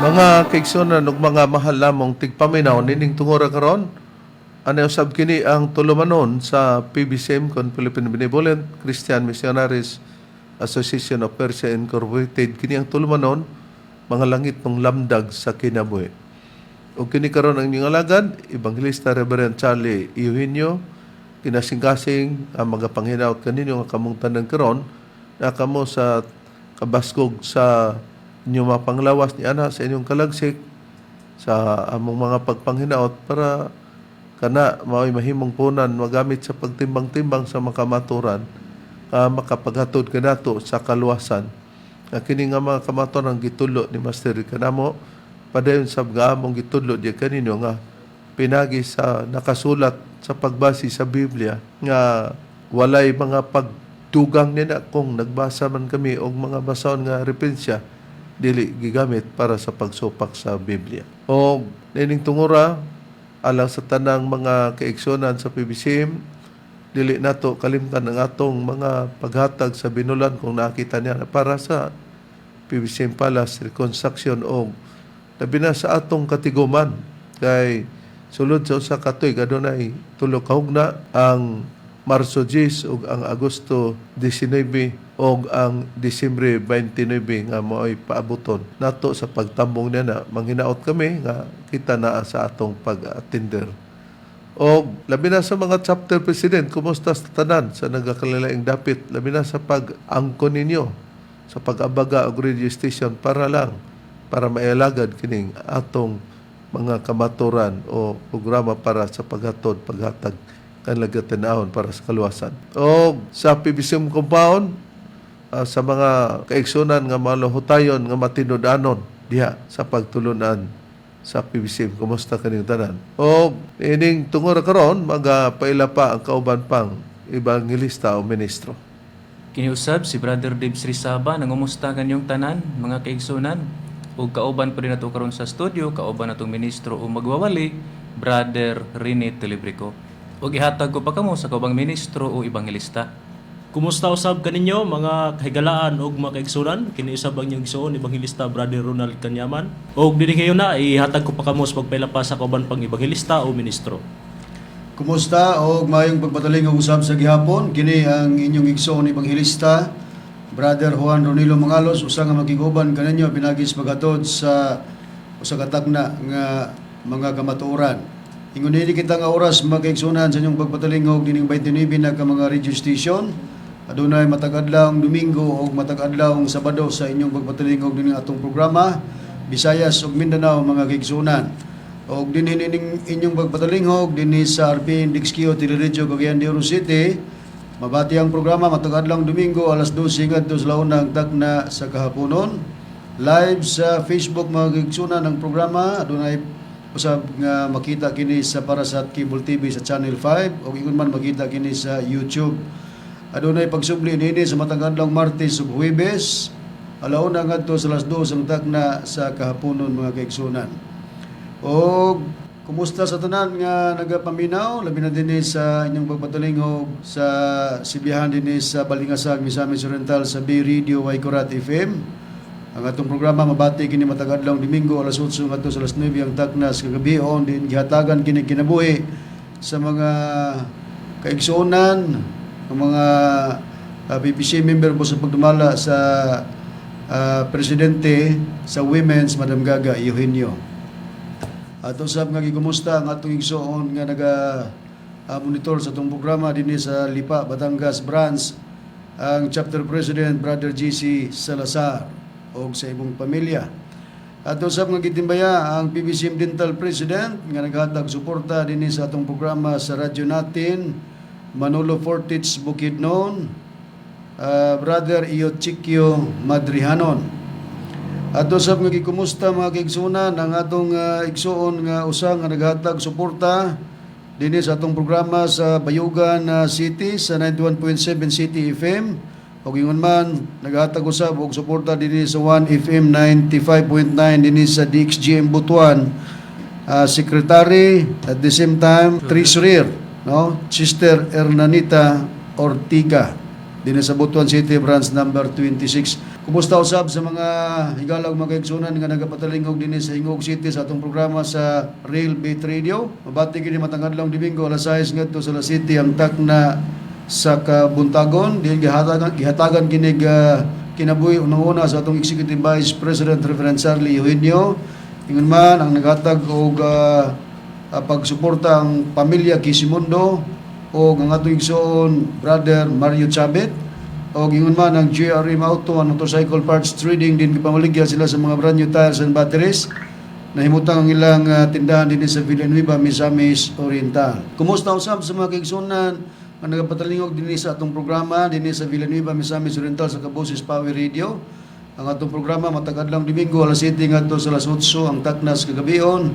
Mga kaigsuonan ug mga mahal namong tigpaminaw, nining tungura karon, ano usab kini ang tulumanon sa PBCM kon Philippine Benevolent Christian Missionaries Association of Persia Incorporated. Kini ang tulumanon, Mga Langit ng Lamdag sa Kinabuhi. Ug kini karon ang inyong alagad, Evangelista Reverend Charlie Eugenio, kinasingkasing ang mga panghinaot kaninyo nga kamong tanan karon na kamo sa kabaskog sa inyong mga panglawas ni ana sa inyong kalagsik sa among mga pagpanghinaot para kana mao'y mahimong punan magamit sa pagtimbang-timbang sa makamaturan makapaghatod kanato sa kaluwasan. Nga kini nga mga kamaturan gitulo ni Master kanamo, padayon sab nga among gitudlo diya kaninyo nga pinagi sa nakasulat sa pagbasi sa Biblia nga walay mga pagdugang nina. Kung nagbasa man kami og mga basahon nga referensya, dili gigamit para sa pagsupak sa Biblia. O nining tungura, alang sa tanang mga kaigsuonan sa PBCM, dili nato kalimtan ang atong mga paghatag sa binulan kung nakita niya para sa PBCM Palace reconstruction o labi na sa atong katiguman kay sulod sa usa ka tuig adunay tulo ka hugna, ang Marso 10 ug ang Agosto 19 ug ang Disyembre 29 nga mao'y paabuton nato sa pagtambong niya na manghinaot kami nga kita naa sa atong pag-attender. O labi na sa mga chapter president, kumusta sa tanan sa nagakalilaing dapit, labi na sa pag-angkon ninyo sa pag-abaga og radio station para lang para maialagad kining atong mga kamaturan o programa para sa paghatod, paghatag kanila tinahon para sa kaluwasan. O sa PBCM compound, sa mga kaigsunan nga maluhutayon nga matinud-anon diha sa pagtulunan sa PBCM. Kumusta kaning tanan? O ining tungod karon, magapaila pa ang kauban pang ebanghelista o ministro. Kiniusab si Brother Dave Srisaba, nangumusta kanyong tanan, mga kaigsunan. Ug kauban pa rin nato karon sa studio, kauban natong ministro o magwawali, Brother Rene Telebrico. Ug ihatag ko pa kamo sa kaubang ministro o ebanghelista. Kumusta usab kaninyo, mga kahigalaan ug mga kaigsunan? Kini usab ang inyong igsuon, Ebanghelista Brother Ronald Kanyaman. Ug dinhi ngayon na ihatag ko pa kamo sa pagpaila pa sa kauban pang ebanghelista o ministro. Kumusta og maayong pagpataling usab sa gihapon. Kini ang inyong igsoon, Ebanghelista Brother Juan Ronilo Mangalos, usa nga makiguban kaninyo pinaagi sa paghatod sa usa ka takna nga mga kamatuoran. Ingon nini kita nga oras, mga kaigsuonan, sa inyong pagpatalingog dining 29 na ka mga radio station. Adunay matag adlaw Domingo ug matag adlaw Sabado sa inyong pagpatalingog dining atong programa, Visayas ug Mindanao, mga kaigsuonan. Og dinhi nining inyong pagpatalingog dinhi sa RPN DXQ Teleradyo, Cagayan de Oro City. Mabati ang programa matag adlaw Domingo, alas 12 ngadto sa 1 takna sa kahaponon. Live sa Facebook, mga kaigsunan, ang programa. Adunay usab nga makita kini sa para sa Cable TV sa Channel 5 ug ingon man makita kini sa YouTube. Adunay pagsubli nini sa matag adlaw Martes ug Huwebes, alauna ngadto sa alas 2 ang takna sa kahaponon, mga kaigsunan. O kumusta sa tanan nga nagapaminaw, labi na dinhi sa inyong pagpatalingog sa sibihan dinhi sa Balingasag, Misamis Oriental sa B Radio Waikurat FM. Ang atong programa mabati kini matag adlaw Domingo, alas 8 ngadto sa alas 9 ang takna sa kagabion, din gihatagan kini kinabuhi sa mga kaigsuonan, ang mga PPC member po sa pagdumala sa presidente sa Women's, Madam Gaga Eugenio. Ato sab nga gikumusta ang atong igsoon nga naga monitor sa atong programa dinhi sa Lipa, Batangas branch, ang chapter president, Brother GC Salazar, og sa imong pamilya. Ato sab nga gitimbaya ang PBCM Dental President nga naghatag suporta dinhi sa atong programa sa radyo natin, Manolo Fortich Bukidnon, Brother Iochikyo Madrihanon. Ato sab nga gikumusta, mga kaigsunan, ang atong igsuon nga usa nga naghatag suporta dinhi sa atong programa sa Bayugan City sa 91.7 City FM ug ingon man naghatag usab og suporta dinhi sa 1 FM 95.9 dinhi sa DXGM Butuan, secretary, at the same time treasurer, no, Sister Hernanita Ortiga. Dinhi sa Butuan City, branch number 26. Kumusta usab sa mga higala ug mga kaigsunan nga nagapatalingog dinhi sa Gingoog City sa atong programa sa Real Beat Radio. Mabati kini matag adlawng Domingo, alas 6 ngadto sa alas 7 ang takna sa kabuntagon, diin gihatagan kini kinabuhi unang-una sa atong Executive Vice President, Reverend Charlie Eugenio. Ingon man ang naghatag og pagsuporta ang pamilya Quisimundo o ang atong igsoon Brother Mario Chabet, o ingon man ang GRM Auto and Motorcycle Parts Trading, din gipamaligya sila sa mga brand new tires and batteries. Nahimutang ang ilang tindahan din sa Villanueva, Misamis Oriental. Kumusta usab sa mga kaigsunan nga nagapatalingog dinhi sa atong programa dinhi sa Villanueva, Misamis Oriental sa Kaboses Power Radio? Ang atong programa matag adlawng Domingo, alas 7 ngadto sa alas 8 ang takna sa kagabion.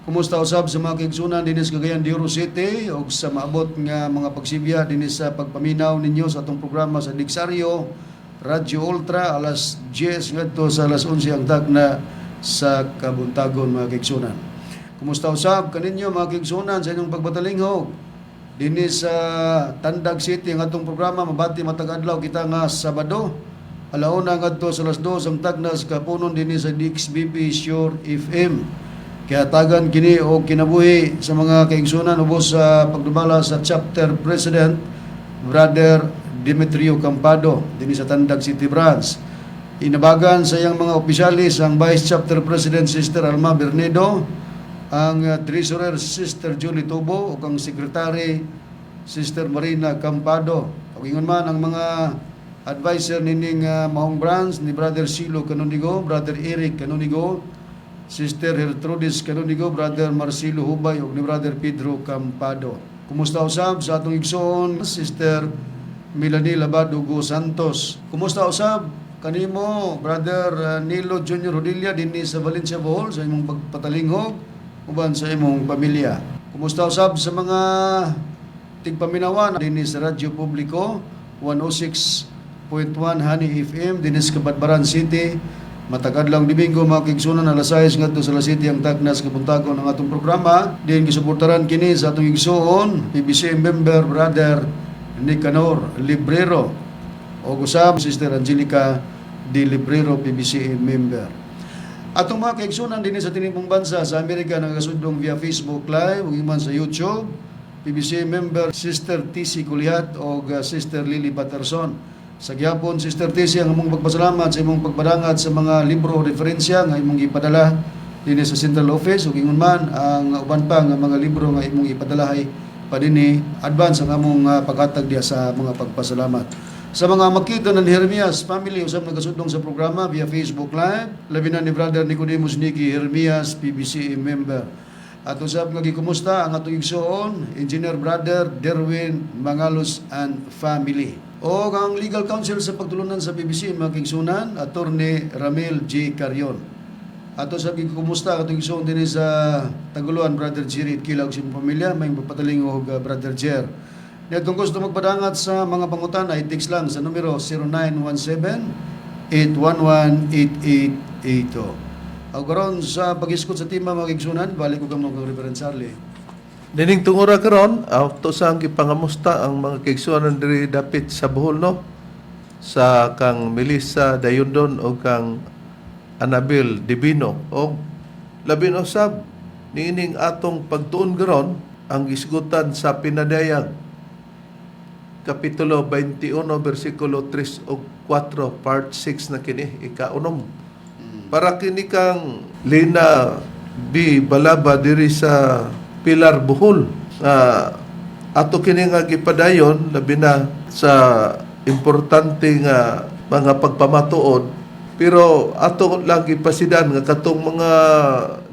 Kumusta usab sa mga kaigsunan dinhi sa Cagayan de Oro City ug sa maabot nga mga pagsibya dinhi sa pagpaminaw ninyo sa atong programa sa Digsaryo Radyo Ultra, alas 10 ngadto sa alas 11 ang takna sa kabuntagon, mga kaigsunan. Kumusta usab kaninyo, mga kaigsunan, sa inyong pagpatalingog dinhi sa Tandag City? Ang atong programa mabati matag adlaw kita nga Sabado, alauna ngadto sa alas 2 ang tagna sa kapunon dinhi sa DXBP Sure FM. Gihatagan kini og kinabuhi sa mga kaigsunan ubos sa pagdumala sa chapter president, Brother Demetrio Campado, dinhi sa Tandag City Branch. Inabagan sa iyang mga opisyalis ang Vice Chapter President, Sister Alma Bernedo, ang Treasurer, Sister Julie Tubo, ug ang Secretary, Sister Marina Campado. Ug ingon man ang mga advisor nining maong branch ni Brother Silo Canonigo, Brother Eric Canonigo, Sister Gertrudis Canonigo, Brother Marcelo Hubay ug ni Brother Pedro Campado. Kumusta usab sa atong igsoon Sister Melanie Labado Santos? Kumusta usab kanimo, Brother Nilo Junior Rodilla, dinhi sa Valencia, Bohol, sa imong pagpatalingog uban sa imong pamilya? Kumusta usab sa mga tigpaminawan dinhi sa Radyo Publiko 106.1 Honey FM dinhi sa Cabadbaran City? Matag adlawng Domingo, mga kaigsunan, alas 6 ngadto sa alas 7 ang tagna sa kabuntagon ang atong programa. Diin gisuportaran kini sa atong igsoon PBC member, Brother Nicanor Librero, o usab Sister Angelica D. Librero, PBC member. Atong mga kaigsunan dinhi sa tinibong bansa sa Amerika nagasudlong via Facebook Live ug man sa YouTube, PBC member Sister TC Kulihat o Sister Lily Patterson. Sa gyapon, Sister TC, ang among pagpasalamat sa imong pagpadangat sa mga libro o referensya nga imong gipadala dinhi sa Central Office, ug ingon man ang uban pa nga mga libro nga imong ipadalahay pa dinhi. Advance ang among paghatag diya sa mga pagpasalamat. Sa mga makita ng Hermias family usab nagasudlong sa programa via Facebook Live, labi na ni Brother Nicodemus Nicky Hermias, PBC member. At usab nga gikumusta ang atong igsoon, Engineer Brother Derwin Mangalos and family. O ang legal counsel sa pagtulunan sa PBC, mga kaigsunan, Attorney Ramil G. Carion. Ato sa gikumusta ang atong igsoon dinhi sa Taguluan, Brother Jerry Kilag sa imong pamilya, may pagpatalingog, Brother Jer. Niadtong gusto magpadangat sa mga pangutana ay text lang sa numero 0917-811-8882. Aw karon sa pag-iskot sa tema, mga kaigsunan, balik ko kamo kang Reverend Charlie. Nining tungura karon, ato sa ang gipangamusta ang mga kaigsuonan diri dapit sa Bohol, no, sa kang Melissa Dayundon o kang Anabel Divino, o labi na usab niining atong pagtuon karon ang gisgutan sa Pinadayag Kapitulo 21 bersikulo 3 ug 4, part 6 na kini, ikaunom. Para kini kang Lina B. Balaba diri sa Pilar, Bohol. Nga ato kini nga gipadayon labi na sa importante nga mga pagpamatuod, pero ato lang gipasidan nga katong mga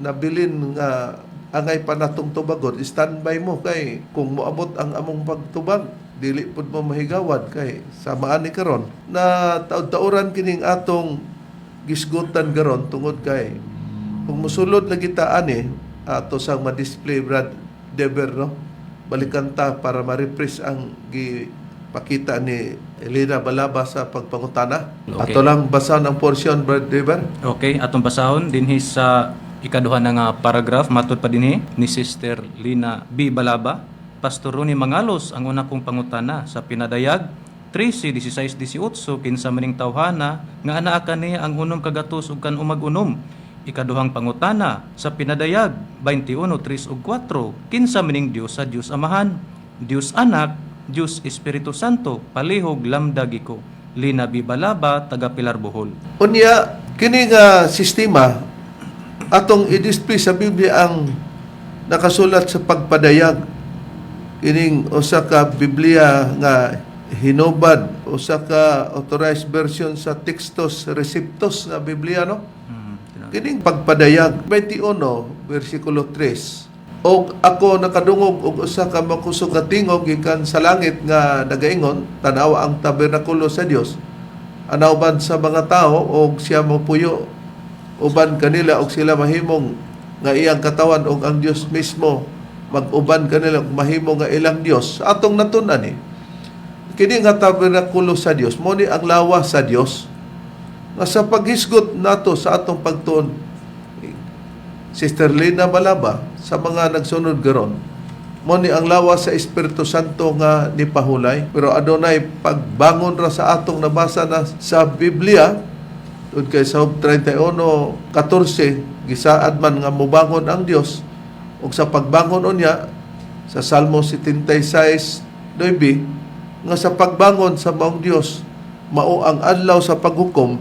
nabilin nga angay pa natong tubagon, standby mo kay kung moabot ang among pagtubag, dili pud mo mahigawad kay sama ani karon na taud-tauran kining atong gisgutan karon, tungod kay kung musulod lagi ta ani, ato sang ma-display, Brad Dever, no, balikan ta para ma-refresh ang gipakita ni Elena Balaba sa pagpangutana. Okay. Ato lang basahan ang portion, Brad Dever. Okay, atong basahon dinhi sa ikaduha na nga paragraph, matud pa dinhi ni Sister Lina B. Balaba. Pastor Ronnie Mangalos, ang una kong pangutana sa Pinadayag 13, 16, 18, kinsa maning tawhana nga anaa kaniya ang unom kagatos ug kan umag-unom? Ikaduhang pangutana sa Pinadayag 21, 3 ug 4, kinsa maning Dios sa Dios Amahan, Dios Anak, Dios Espiritu Santo? Palihog Lambda Giko. Lina B. Balaba, taga Pilar, Bohol. Unya, kini nga sistema atong i-display sa Biblia ang nakasulat sa Pagpadayag, kining usa ka Biblia nga hinubad, usa ka authorized version sa Textus Receptus nga Biblia, no? Kining Pagpadayag 21 versikulo 3: "Og ako nakadungog og usa ka makusog nga tingog gikan sa langit nga nagaingon, 'Tan-awa ang tabernakulo sa Dios anauban sa mga tao, og siya mopuyo uban kanila, og sila mahimong nga iyang katawan, og ang Dios mismo mag-uban kanila ug mahimo nga ilang Dios.'" Atong natun-an eh kini nga tabernakulo sa Dios mo ni ang lawas sa Dios nga sa paghisgot nato sa atong pagtuon, Sister Lina Balaba, sa mga nagsunod garon, mo ni ang lawas sa Espiritu Santo nga nipahulay. Pero adunay pagbangon ra sa atong nabasa na sa Biblia tud kay sa Job 31:14, gisaad man nga mobangon ang Dios, ug sa pagbangon unya sa Salmo 76:9 nga sa pagbangon sa maong Dios mao ang adlaw sa paghukom.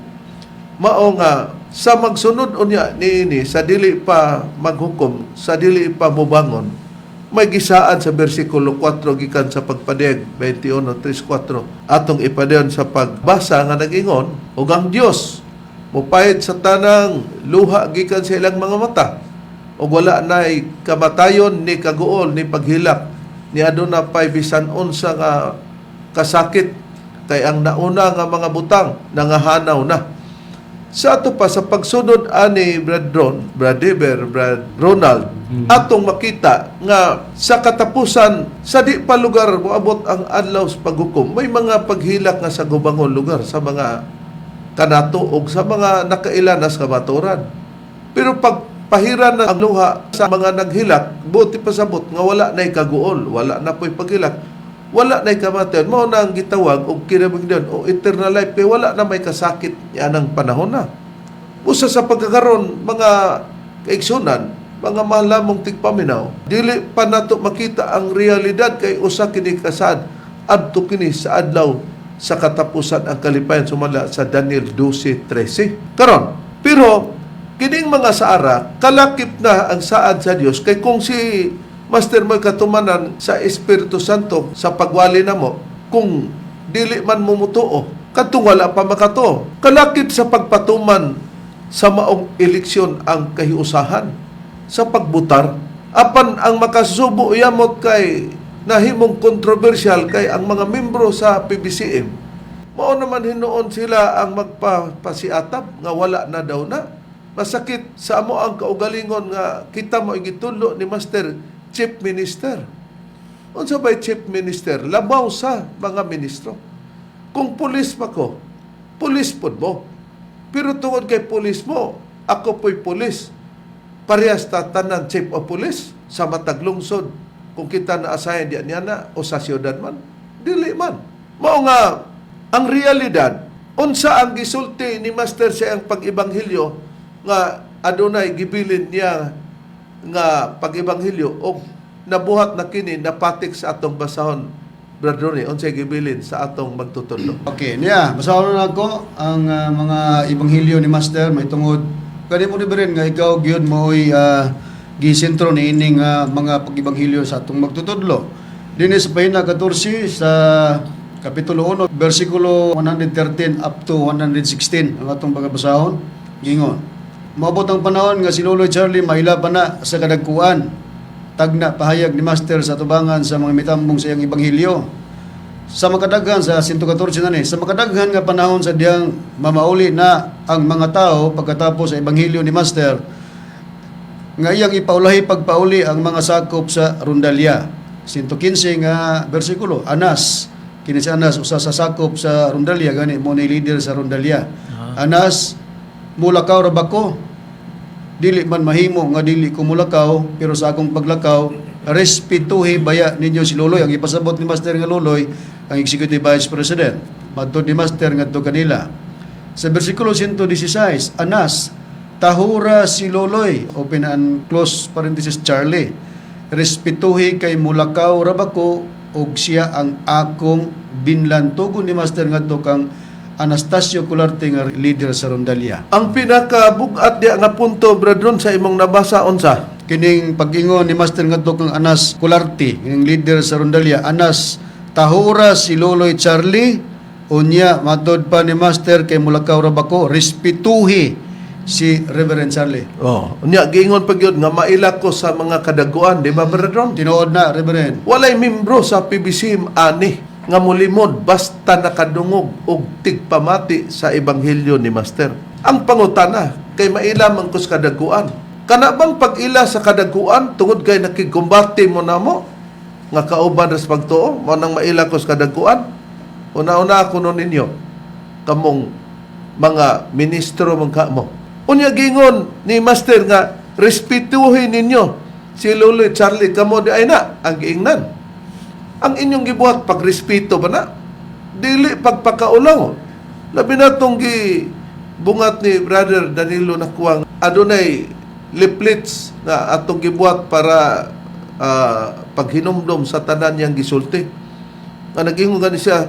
Mao nga sa magsunod unya niini sa dili pa maghukom, sa dili pa mobangon, may gisaad sa bersikulo 4 gikan sa Pagpadayag 21:3-4, atong ipadayon sa pagbasa, nga nagingon, "Ug ang Dios mupahid sa tanang luha gikan sa ilang mga mata, ug wala nay kamatayon, ni kaguol, ni paghilak, ni aduna pay bisan unsa nga kasakit, kay ang nauna nga mga butang nangahanaw na." Sa ato pa sa pagsunod ani, Brad Ron, Brad Deber, Brad Ronald, atong makita nga sa katapusan, sa di pa lugar moabot ang adlaw sa paghukom, may mga paghilak nga sa gubangon lugar sa mga kanato og sa mga nakailanas kamaturan. Pero pag pahiran na ang luha sa mga naghilak, buti pasabot nga wala na'y kaguol, wala na po'y paghilak, wala na'y kamatayon. Mao na ang gitawag og kinabuhi o eternal life, kay wala na may kasakit anang panahon na. Usa sa pagkakaron, mga kaigsunan, mga mahal tigpaminaw, dili pa nato makita ang realidad kay usa kini kasad adto kini sa adlaw sa katapusan ang kalipayan sumala sa Daniel 12:13. Karon, pero kining mga saara kalakip na ang saad sa Dios, kay kung si Master mo'y katumanan sa Espiritu Santo sa pagwali namo, kung dili man mo mutuo kadtong wala pa makatuo, kalakip sa pagpatuman sa maong eleksyon ang kahiusahan sa pagbutar. Apan ang makasubo yamot kay nahimong controversial kay ang mga membro sa PBCM mao naman hinuon sila ang magpapasiatab nga wala na daw na. Masakit sa amo ang kaugalingon nga kita mo gitudlo ni Master Chief Minister. Unsa bay Chief Minister? Labaw sa mga ministro. Kung pulis pa ko, pulis pod mo. Pero tungod kay pulis mo, ako po'y pulis. Parehas ta tanan chief of police sa matag lungsod. Kung kita na-assign diyan niya na o sa siyudad man, dili man. Mao nga ang realidad, unsa ang gisulti ni Master sa iyang pag-ebanghelyo nga adunay gibilin niya nga pag-ebanghelyo og nabuhat na kini napatik sa atong basahon? Brad Ronnie, unsay gibilin sa atong magtutudlo? Okay, niya, basahon na ako ang mga ebanghelyo ni Master may tungod kani mo ni rin nga ikaw gyud mo'y gisentro ni ining mga pag-ebanghelyo sa atong magtutudlo. Dinhi sa pahina 14 sa kapitulo 1 bersikulo 113 up to 116 ang atong pagabasahon. Gingon: "Moabot ang panahon nga si Loloy Charlie maila pa na sa kadagkuan. Tagna pahayag ni Master sa tubangan sa mga mitambong sa iyang ebanghelyo. Sa makadaghan," sa 114 na ni, "sa makadaghan nga panahon sa diyang mamauli na ang mga tao pagkatapos sa ebanghelyo ni Master nga iyang ipaulahi pagpauli ang mga sakop sa rondalya." 115 nga bersikulo, Anas, kini si Anas usa sa sakop sa rondalya, gani mo ni leader sa rondalya. "Anas, mulakaw ra ba ko? Dili man mahimo nga dili ko mulakaw, pero sa akong paglakaw, respetuhi baya ninyo si Loloy." Ang ipasabot ni Master nga Loloy, Ang Executive Vice President, matod ni Master ngadto kanila. Sa versikulo 116, "Anas, tahura si Loloy," open and close parenthesis, "Charlie. Respetuhi kay mulakaw ra ba ko og siya ang akong binlan," tugon ni Master ngadto kang Anastasio Cularte nga leader sa rondalya. Ang pinakabugat diya nga punto, brethren, sa imong nabasa, unsa? Kining pag-ingon ni Master ngadto kang Anas Cularte, kining leader sa rondalya, "Anas, tahura si Loloy Charlie," unya matod pa ni Master kay mulakaw ra ba ko, respetuhi si Reverend Charlie. Oh, unya giingon pa gyud nga maila ko sa mga kadaguan, di ba, brethren? Tinuod na, Reverend. Walay membro sa PBC ani nga mulimod basta nakadungog og tigpamati sa ebanghelyo ni Master. Ang pangutana kay maila man ko sa kadaguan. Kana bang pag-ila sa kadaguan tungod kay nakigkumbate mo namo nga kauban ra sa pagtuo mo nang maila ko sa kadaguan? Una-una ako nun ninyo kamong mga ministro man ka mo. Unya gingon ni Master nga respetuhin ninyo si Lolo Charlie, kamo di ay na ang giingnan. Ang inyong gibuhat, pagrespeto ba na? Dili pagpakaulaw. Labi na tong gi bungat ni Brother Danilo Nakuang, adunay leaflets na atong gibuhat para paghinumdom sa tanan niyang gisulti. Nga nag-ingon gani siya,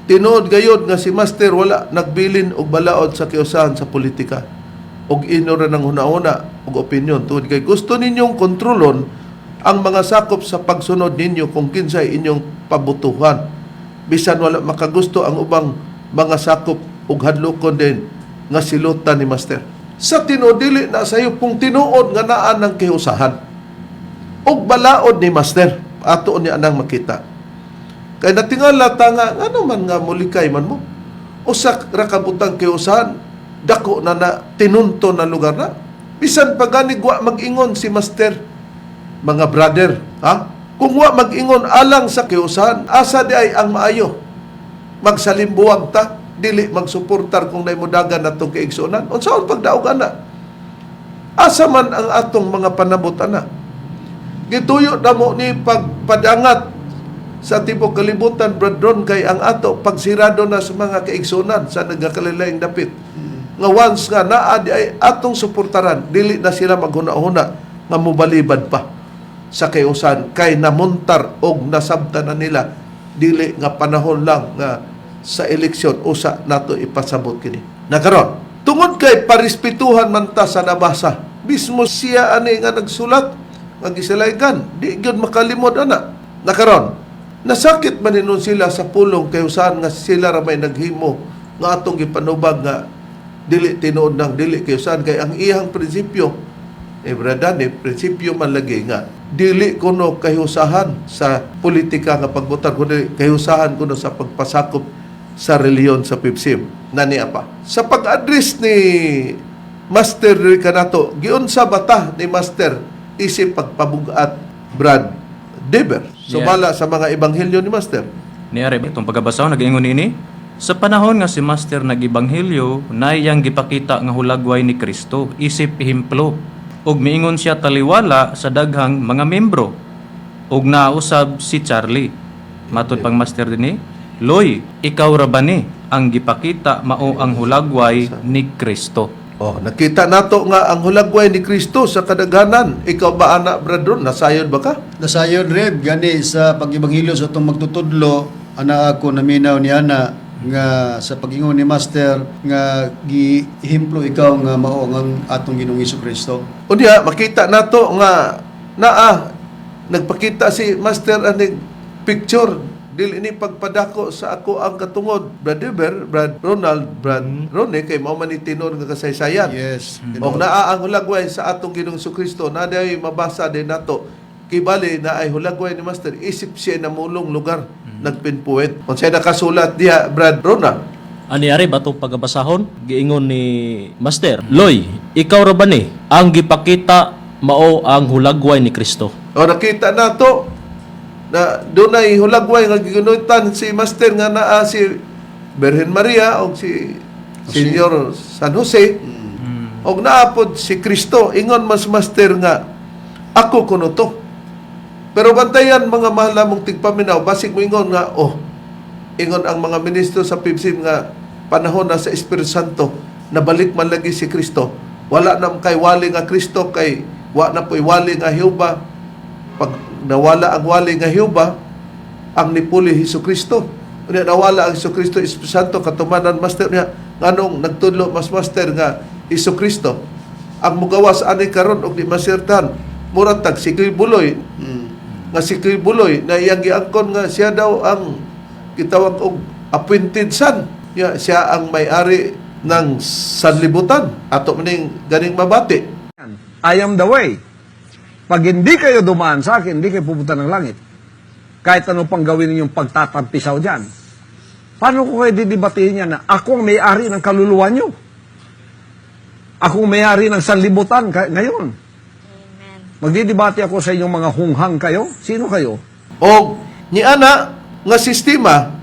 tinuod gayod nga si Master wala nagbilin og balaod sa kiusahan sa politika og inora ng hunahuna og opinyon tungod kay gusto ninyong kontrolon ang mga sakop sa pagsunod ninyo kung kinsay inyong pabutuhan bisan wala makagusto ang ubang mga sakop og hadlokon din nga silutan ni Master. Sa tinuod, dili na sayo pong tinuod nga naa ng kiusahan og balaod ni Master. Ato niya nang makita. Kay natingala ta nga ngano man nga mulikay man mo. Usa ra ka butang kiusahan, dako na na tinunto na lugar na. Bisan pa gani wa mag-ingon si Master, mga brother, ha? Kung wa mag-ingon alang sa kiusahan, asa di ay ang maayo? Magsalimbuwag ta, dili magsuportar kung naimudagan natong kaigsuonan. Unsaon pagdaog ana? Asa man ang atong mga panabot ana? Gituyo namo ni pagpadangat sa tibok kalibutan, brethren, kay ang ato pagsirado na sa mga kaigsunan sa nagakalilaing dapit. Nga once nga naa di ay atong suportaran, dili na sila maghuna-huna nga mobalibad pa sa kayusan kay namuntar og nasabtan na nila dili nga panahon lang nga sa eleksyon usa nato ipasabot kini. Nakaron, tungod kay parespetuhan man ta sa nabasa, mismo siya ani nga nagsulat nga gisilaygan, di gyud makalimod ana. Nakaron, nasakit man hinuon sila sa pulong kay usahan nga sila ra may naghimo nga atong gipanubag nga dili tinuod nang dili kay usahan, kay ang iyang prinsipyo eh, brada, ni prinsipyo man lagi nga dili kuno kahiusahan sa politika nga pagbotar kundi kahiusahan kuno sa pagpasakop sa relihiyon sa PBCM. Naniya pa. Sa pag-address ni Master diri kanato, giunsa bata ni Master isip pagpabugat, Brad Deber? Sumala sa mga ebanghelyo ni Master. Ni ari itong pagkabasa, nag-ingon ini, sa panahon nga si Master nag-ebanghelyo, naiyang gipakita nga hulagway ni Kristo isip ehemplo ug miingon siya taliwala sa daghang mga membro ug nausab si Charlie. Matod pang Master dinhi, "Loy, ikaw ra ba ni ang gipakita mao ang hulagway ni Kristo?" Oh, nakita nato nga ang hulagway ni Kristo sa kadaghanan. Ikaw ba ana, Brad Ron? Nasayod ba ka? Nasayod, Reb, gani sa pag-ebanghelyo sa atong magtutudlo, ana ako naminaw ni ana nga sa pag-ingon ni Master nga gihemplo ikaw nga mao ang atong Ginoong Kristo. Unya makita nato nga naa nagpakita si Master aning picture, dili ni pagpadako sa ako ang katungod, Brad Eber, Brad Ronald, Brad Ronnie, kay mao man ni tinuod nga kasaysayan. Og naa ang hulagway sa atong Ginoong Kristo na day mabasa din nato kibali na ay hulagway ni Master isip siya namulong lugar, nagpinpoint. Unsay nakasulat diha, Brad Ronald? Ani ari batong pagabasahon, giingon ni Master, "Loy, ikaw ra ba ni ang gipakita mao ang hulagway ni Kristo?" O nakita nato na dunay hulagway nga giginutan si Master nga naa si Birhen Maria o si Senyor San Jose og naapod si Kristo. Ingon mas Master nga ako kuno to. Pero bantayan, mga mahal namong tigpaminaw, basig mo ingon nga, oh, Ingon ang mga ministro sa PBCM nga panahon na sa Espiritu Santo, nabalik man lagi si Kristo. Wala na kay wali nga Kristo, kay wa na po'y wali nga Jehova. Pag nawala ang wali nga Jehova, ang nipuli Hesus Kristo. Unya nawala ang Hesus Kristo, Espiritu Santo katumanan, Master niya nganong nagtudlo mas, Master, nga Hesus Kristo ang mugawas ani karon og di masirtan, murag tag si Buloy nga si Buloy na iyang giangkon nga siya daw ang gitawag og appointed son ya, siya ang may-ari ng sanlibutan, ato maning ganing mabati. I am the way. Pag hindi kayo dumaan sa akin, hindi kayo pupunta ng langit. Kahit ano pang gawin ninyong pagtatampisaw dyan. Paano ko kayo didebatehin yan na ako ang may-ari ng kaluluwa nyo? Ako ang may-ari ng sanlibutan ngayon. Magdidebate ako sa inyong mga hunghang kayo? Sino kayo? O ni ana nga sistema,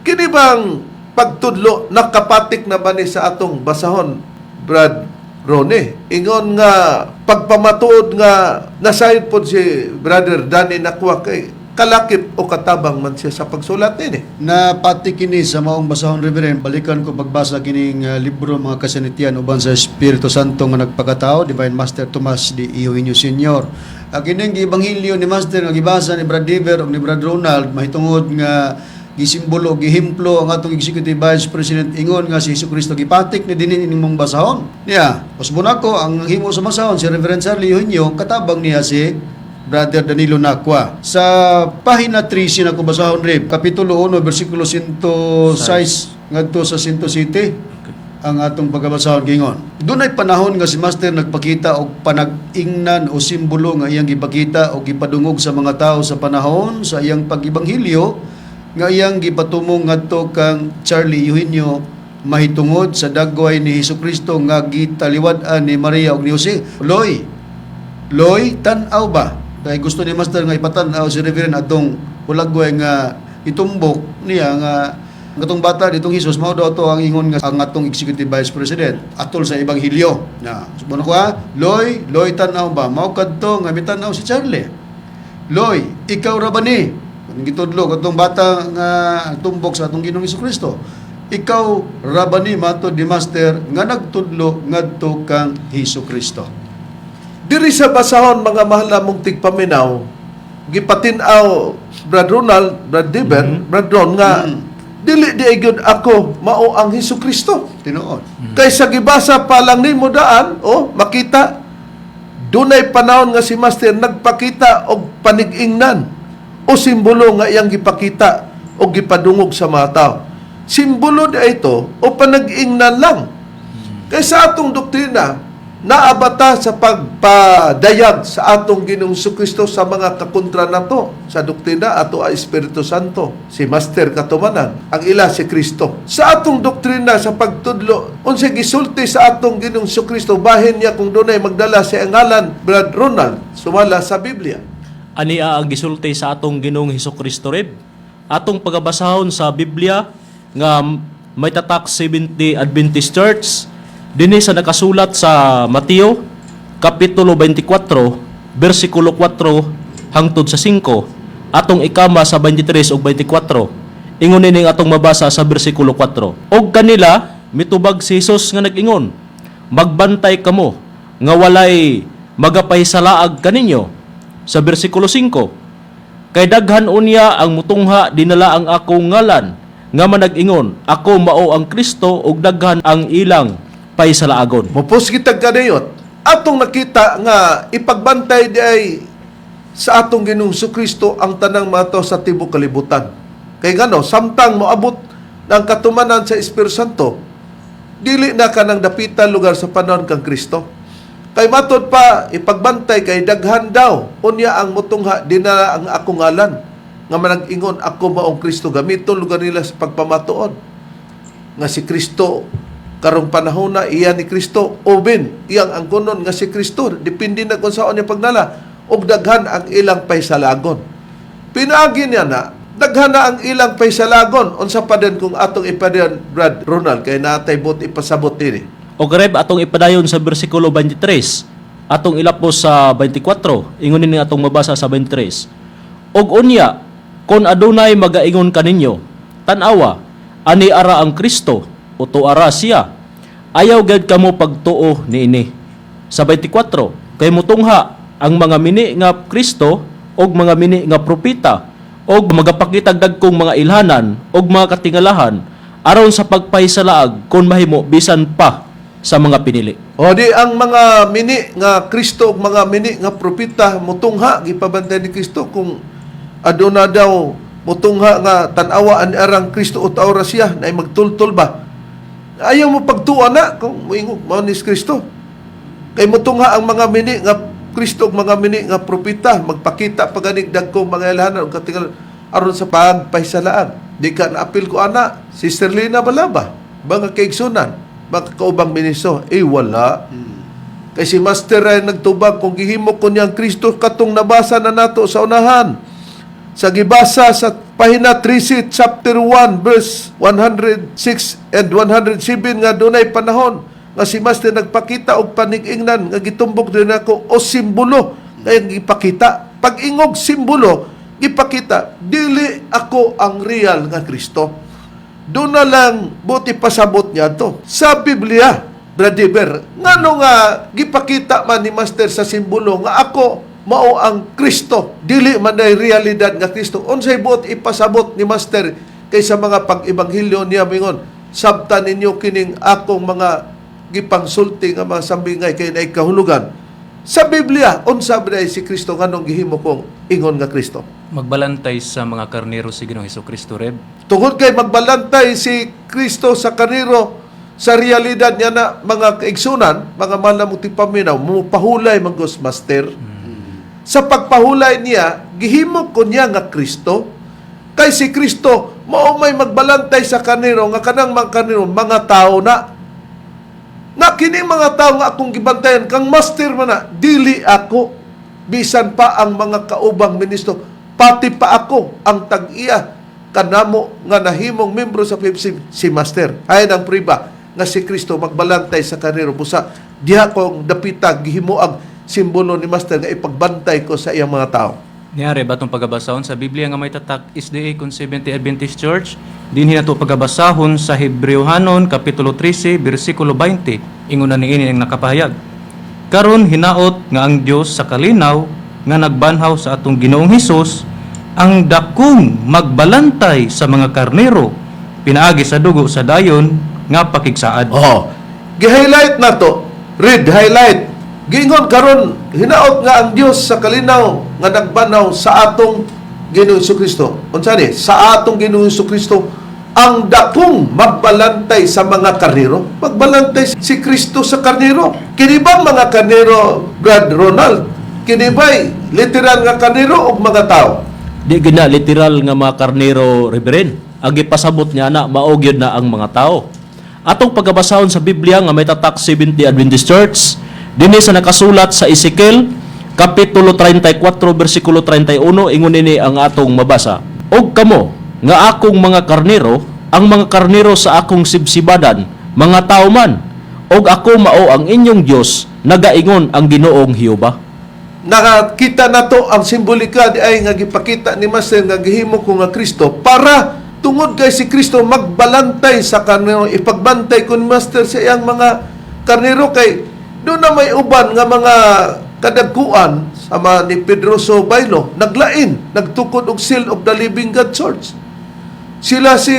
kini bang pagtudlo nakapatik na ba ni sa atong basahon, Brad Rone? Ingon nga pagpamatuod nga nasayod pod si Brother Danny Nakwa kay kalakip o katabang man siya sa pagsulat nini. Napati kini sa maong basahon, Reverend. Balikan ko pagbasa kining libro, Mga Kasanitian uban sa Espiritu Santo nga nagpakatao, Divine Master Tomas D. Eugenio Senior. Ang kining ebanghelyo ni Master nga gibasa ni Brad Diver ug ni Brad Ronald mahitungod nga gisimbolo, gihimplo ang atong Executive Vice President, ingon nga si Jesucristo gipatik ni dinhi ining mong basahon. Niya, usbon ako ang himo sa basahon si Reverend Charlie Eugenio, katabang niya si Brother Danilo Nakwa. Sa pahina 13 na ko basahon, Reb, Kapitulo 1, versikulo 106 ngadto sa 107 ang atong pagkabasahon gingon. Dunay panahon nga si Master nagpakita og panag-ingnan o simbolo nga iyang gipakita o gipadungog sa mga tao sa panahon sa iyang pag-ebanghelyo nga iyang gipatumong ngadto kang Charlie Eugenio mahitungod sa dagway ni Hesukristo nga gitaliwad-an ni Maria ug ni Jose. Loy, Loy, tan-aw ba? Kay gusto ni Master nga ipatan-aw si Reverend atong hulagway nga itumbok niya nga katong bata ditong Jesus mao daw to ang ingon nga ang atong Executive Vice President atol sa ebanghelyo. Na, subuan ko ha, Loy, Loy, tan-aw ba? Mao kadto nga mitan-aw si Charlie. Loy, ikaw ra ba ni? Ang gitudlo katong bata nga tumbok sa atong Ginoong Kristo. Ikaw ra ba ni, matod ni Master, nga nagtudlo ngadto kang Hesus Kristo? Diri sa basahon, mga mahal namong tigpaminaw, gipatin-aw, Brad Ronald, Brad Diber, Brad Ron, nga dili di ay gyud ako mao ang Hesus Kristo. Tinuod. Kaysa gibasa pa lang nimo daan, oh, makita dunay panahon nga si Master nagpakita og panigingnan o simbolo nga iyang gipakita o gipadungog sa mga tao. Simbolo di ito o panag-ingnan lang. Kaysa atong doktrina, naabata sa pagpadayag sa atong Ginoong Kristo sa mga kakontra nato sa doktrina ato ang Espiritu Santo, si Master Katumanan, ang ila si Kristo. Sa atong doktrina sa pagtudlo, unsay gisulti sa atong Ginoong Kristo bahin niya kung dunay magdala sa ngalan, Brad Ronald, sumala sa Biblia? Ania ang gisulti sa atong Ginoong Hesus Kristo, Reb. Atong pagabasahon sa Biblia nga may tatak Seventh-day Adventist Church dinhi sa nakasulat sa Mateo kapitulo 24 bersikulo 4 hangtod sa 5, atong ikama sa 23 ug 24. Ingon ini atong mabasa sa bersikulo 4. Og kanila mitubag si Jesus nga nag-ingon, "Magbantay kamo nga walay magapahisalaag kaninyo." Sa bersikulo 5, "Kay daghan unya ang mutungha dinala ang akong ngalan nga manag-ingon, 'Ako mao ang Kristo,' ug daghan ang ilang pahisalaagon." Mupos kitag kanayot. Atong nakita nga ipagbantay di ay sa atong Ginoong Kristo ang tanang mga tao sa tibok kalibutan. Kay ngano, samtang moabot ng katumanan sa Espiritu Santo, dili na kanang dapita lugar sa panahon kang Kristo. Kay matod pa, ipagbantay kay daghan daw unya ang mutungha dinala ang akong ngalan nga manag-ingon, "Ako maong Kristo." Gamiton lugar nila sa pagpamatuod nga si Kristo karong panahon na iya ni Kristo o bin iyang angkonon nga si Kristo, depende na kung saan niya pagnala, og daghan ang ilang pahisalagon. Pinaagi niya na daghan na ang ilang pahisalagon. Unsa pa din kung atong ipadayon, Brad Ronald, kay natay bot ipasabot dinhi? O Reb, atong ipadayon sa bersikulo 23, atong ilapos sa 24. Ingon ini atong mabasa sa 23. Og unya, kon adunay magaingon kaninyo, "Tan-awa, ani ara ang Kristo," o "Tuara siya." Ayaw gad kamo pagtuo niini. Sa 24, kay mutungha ang mga mini nga Kristo og mga mini nga propeta og magapakitag dagkong mga ilhanan og mga katingalahan aron sa pagpahisalaag, kon mahimo, bisan pa sa mga pinili. O di ang mga mini nga Kristo ug mga mini nga propeta mutungha, gipabantay ni Kristo kung aduna daw mutungha nga "Tan-awa, ani arang Kristo" o "Tuara siya," na magtultol ba. Ayaw mo pagtuo na kung moingog mao ni Kristo. Kay mutungha ang mga mini nga Kristo ug mga mini nga propeta, magpakita pa ganig dagkong mga ilhanan ug katingal aron sa pagpahisalaag. Di ka naapil ko ana, Sister Lina Balaba, mga kaigsunan, mga kaubang ministro, eh wala. Kay si Master ay nagtubag kung gihimo ko niyang Kristo katong nabasa na nato sa unahan. Sa gibasa sa pahina 13, chapter 1, verse 106 and 107, nga dunay panahon nga si Master nagpakita og panig-ingnan nga gitumbok din ako o simbolo kay gipakita. Pag-ingog simbolo, gipakita, dili ako ang real nga Kristo. Doon na lang buti pasabot niya to. Sa Biblia, Brother, ngano nga gipakita man ni Master sa simbolo nga ako mao ang Kristo, dili man ay realidad nga Kristo? Unsay buot ipasabot ni Master kay sa mga pag-ebanghelyo niya mingon, "Sabtan ninyo kining akong mga gipangsulti nga mga sambingay kay naay kahulugan"? Sa Biblia, unsa ba si Kristo, nganong gihimo kong ingon nga Kristo? Magbalantay sa mga karnero si Ginoong Kristo, Reb. Tungod kay magbalantay si Kristo sa karnero, sa realidad niya na, mga kaigsunan, mga mahal na paminaw, mupahulay man gud Master. Sa pagpahulay niya, gihimo ko niya nga Kristo. Kay si Kristo, mao may magbalantay sa karnero, nga kanang mga karnero, mga tao na. Na kini mga tao nga akong gibantayan, kang Master man na, dili ako, bisan pa ang mga kaubang ministro, pati pa ako ang tag-iya kanamo nga nahimong membro sa PFC, si Master. Ay ang priba nga si Kristo magbalantay sa karnero. Busa diha kong dapita gihimo ang simbolo ni Master nga ipagbantay ko sa iyang mga tao. Niya, Reb, atong pagabasahon sa Biblia nga may tatak SDA kun 70 Adventist Church. Dinhi nato pagabasahon sa Hebreohanon kapitulo 13 bersikulo 20. Ingon na niini ang nakapahayag. Karon hinaot nga ang Dios sa kalinaw nga nagbanhaw sa atong Ginoong Hesus ang dakong magbalantay sa mga karnero pinaagi sa dugo sa dayon nga pakigsaad. Oh. Gi-highlight na to. Read highlight. Giingon karon hinaot nga ang Dios sa kalinaw nga nagbanhaw sa atong Ginoong Kristo. Unsa ni? Sa atong Ginoong Kristo ang dakong magbalantay sa mga karnero. Magbalantay si Kristo sa karnero. Kini bang mga karnero, Brad Ronald? Kini ba'y literal nga karnero o mga tao? Di gina literal nga mga karnero, Reverend. Ang gipasabot niya na mao gyud na ang mga tao. Atong pagabasahon sa Biblia nga may tatak 70 Adventist Church dinhi sa nakasulat sa Ezekiel kapitulo 34 bersikulo 31, ingon ini ang atong mabasa. "Og kamo nga akong mga karnero, ang mga karnero sa akong sibsibadan, mga tao man, og ako mao ang inyong Dios, nagaingon ang Ginoong Jehova." Nakakita na to ang simbolika di ay nga gipakita ni Master nga gihimo ko nga Kristo para tungod kay si Kristo magbalantay sa karnero, ipagbantay ko ni Master sa iyang mga karnero, kay doon na may uban nga mga kadagkuan sama ni Pedroso Bailo naglain, nagtukod og Seal of the Living God Church. Sila si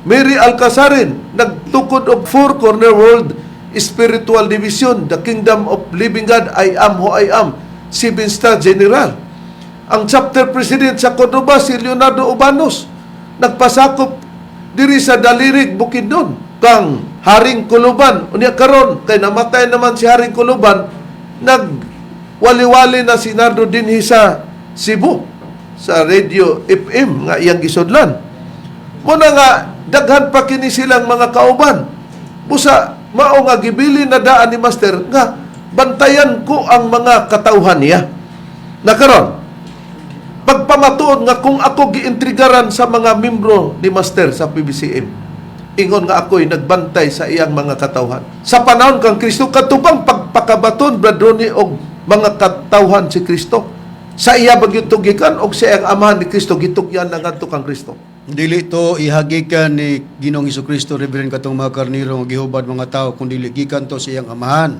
Mary Alcazarin nagtukod og Four Corner World Spiritual Division, the Kingdom of Living God, I Am Who I Am, Seven Star General. Ang chapter president sa Cordoba, si Leonardo Ubanos, nagpasakop diri sa Dalirig, Bukidnon, kang Haring Kuluban. Unya karon kay namatay naman si Haring Kuluban, nagwali-wali na si Nardo dinhi sa Cebu sa Radio FM nga iyang gisudlan. Muna nga daghan pa kini silang mga kauban. Busa mao nga gibili na daan ni Master nga bantayan ko ang mga katauhan niya. Na karon pagpamatuod nga kung ako giintrigaran sa mga membro ni Master sa PBCM, ingon nga ako'y nagbantay sa iyang mga katauhan. Sa panahon kang Kristo, katubang pagpakabaton, Brad Ronnie, og mga katauhan si Kristo? Sa iya ba gitugikan og sa iyang amahan ni Kristo gitugyan na ngadto kang Kristo? Dili to ihagikan ni Ginoong Kristo, Reverend, katong mga karniro nga gihubad mga tao, kun dili gikan to sa iyang Amahan.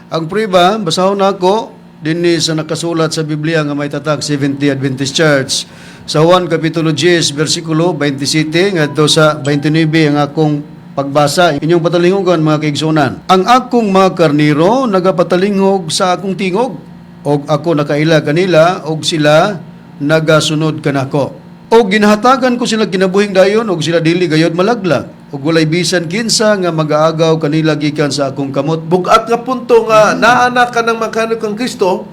Ang prueba, basahon nako dinhi sa nakasulat sa Biblia nga may tatak Seventh-day Adventist Church. Sa Juan Kapitulo 10, versikulo 27 ngadto sa 29 ang akong pagbasa. Inyong patalingogan, mga kaigsunan. "Ang akong mga karniro nagapatalingog sa akong tingog og ako nakaila kanila og sila nagasunod kanako. O ginahatagan ko sila kinabuhing dayon og sila dili gayod malaglag og walay bisan kinsa nga magaagaw kanila gikan sa akong kamot." Bugat nga punto nga naa na ka ng magkano kang Kristo,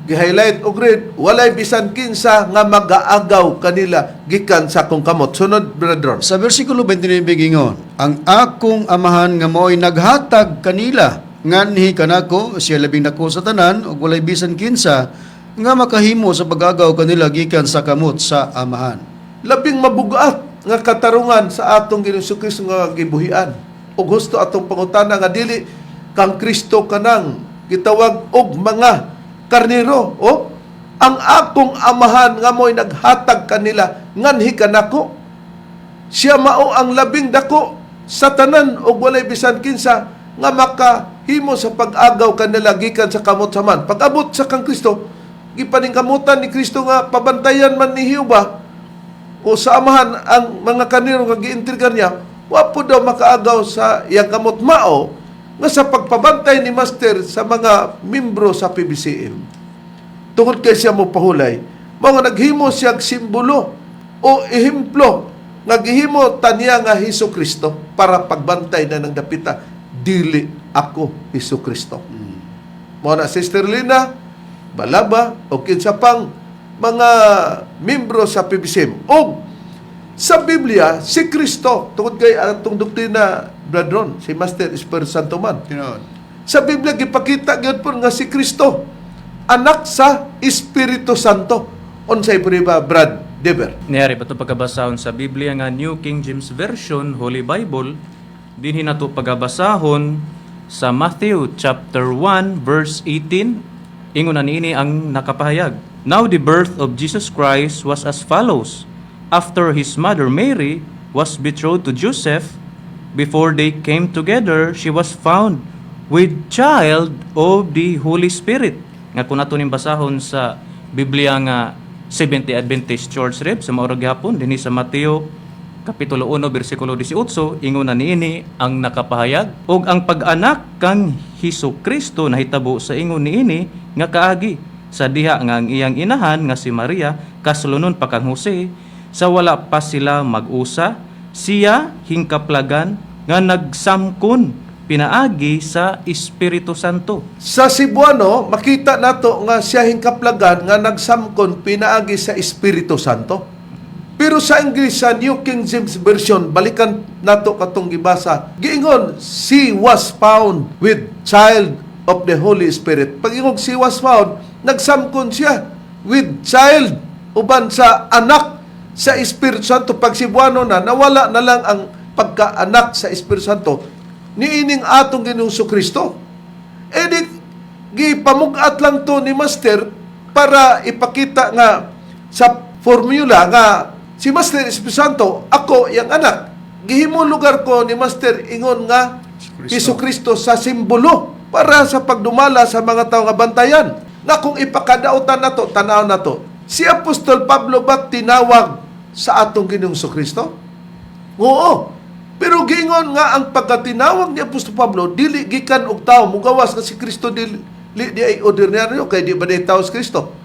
gi-highlight og red, walay bisan kinsa nga magaagaw kanila gikan sa akong kamot. Sunod, Brother Ron. Sa versikulo 29 gingon, "Ang akong Amahan nga mao'y naghatag kanila nganhi kanako, siya labing dako sa tanan ug walay bisan kinsa nga makahimo sa pag-agaw kanila gikan sa kamot sa Amahan." Labing mabugat nga katarungan sa atong Ginoong Kristo nga gibuhian. Ug husto atong pangutana nga dili kang Kristo kanang gitawag og mga karniro o ang akong Amahan nga mo'y naghatag kanila nganhi kanako. Siya mao ang labing dako sa tanan ug walay bisan kinsa nga makahimo sa pag-agaw kanila gikan sa kamot sa Amahan. Pag-abot sa kang Kristo, gipaningkamutan ni Kristo nga pabantayan man ni Jehova o sa Amahan ang mga karniro nga giintrigan niya, wa po daw makaagaw sa iyang kamot. Mao nga sa pagpabantay ni Master sa mga membro sa PBCM, tungod kay siya mo pahulay, mao nga naghimo siya simbolo o ehemplo nga gihimo taniya nga Hesus Kristo para pagbantay na ng dapita, dili ako Hesus Kristo. Mao na, Sister Lina, Balaba o kinsa pang mga membro sa PBCM. O sa Biblia, si Kristo, tungod kay atong doktrina, Bradron, si Master Espiritu Santo man. Tinuod. Sa Biblia gipakita gyud po nga si Kristo anak sa Espiritu Santo. Unsay prueba, Brad Dever? Niyari ba ito pagkabasahon sa Biblia nga New King James Version, Holy Bible, dinhi nato pagabasahon sa Matthew chapter 1 verse 18, ingon na niini ang nakapahayag. "Now the birth of Jesus Christ was as follows. After his mother Mary was betrothed to Joseph, before they came together, she was found with child of the Holy Spirit." Nga kung ato ning basahon sa Biblia nga Seventh Adventist Church, Reb, sa maura gihapon dinhi sa Mateo Kapitulo 1 bersikulo 18, ingon na niini ang nakapahayag, "Ug ang pag-anak kang Hesus Kristo nahitabo sa ingon niini nga kaagi: sa diha nga ang iyang inahan nga si Maria kaslonon pa kang Jose, sa wala pa sila mag-usa, siya hingkaplagan nga nagsamkon pinaagi sa Espiritu Santo." Sa Cebuano, makita nato nga siya hingkaplagan nga nagsamkon pinaagi sa Espiritu Santo. Pero sa English, sa New King James Version, balikan nato katong gibasa. Giingon, "She was found with child of the Holy Spirit." Pag ingon "she was found", nagsamkon siya with child uban sa anak sa Espiritu Santo. Pag Cebuano na, nawala na lang ang pagkaanak sa Espiritu Santo niining atong Ginoong Kristo. Eh di, gipamugat lang to ni Master para ipakita nga sa formula nga si Master Espiritu Santo, ako iyang anak. Gihimo lugar ko ni Master ingon nga Hesus Kristo sa simbolo para sa pagdumala sa mga tao nga bantayan. Na kung ipakadautan nato, tanaw nato, si Apostol Pablo ba tinawag sa atong Ginoong Kristo? Oo. Pero giingon nga ang pagkatinawag ni Apostol Pablo dili gikan og tao, mugawas nga si Kristo dili di ay ordinaryo kay di ba di tao si Kristo.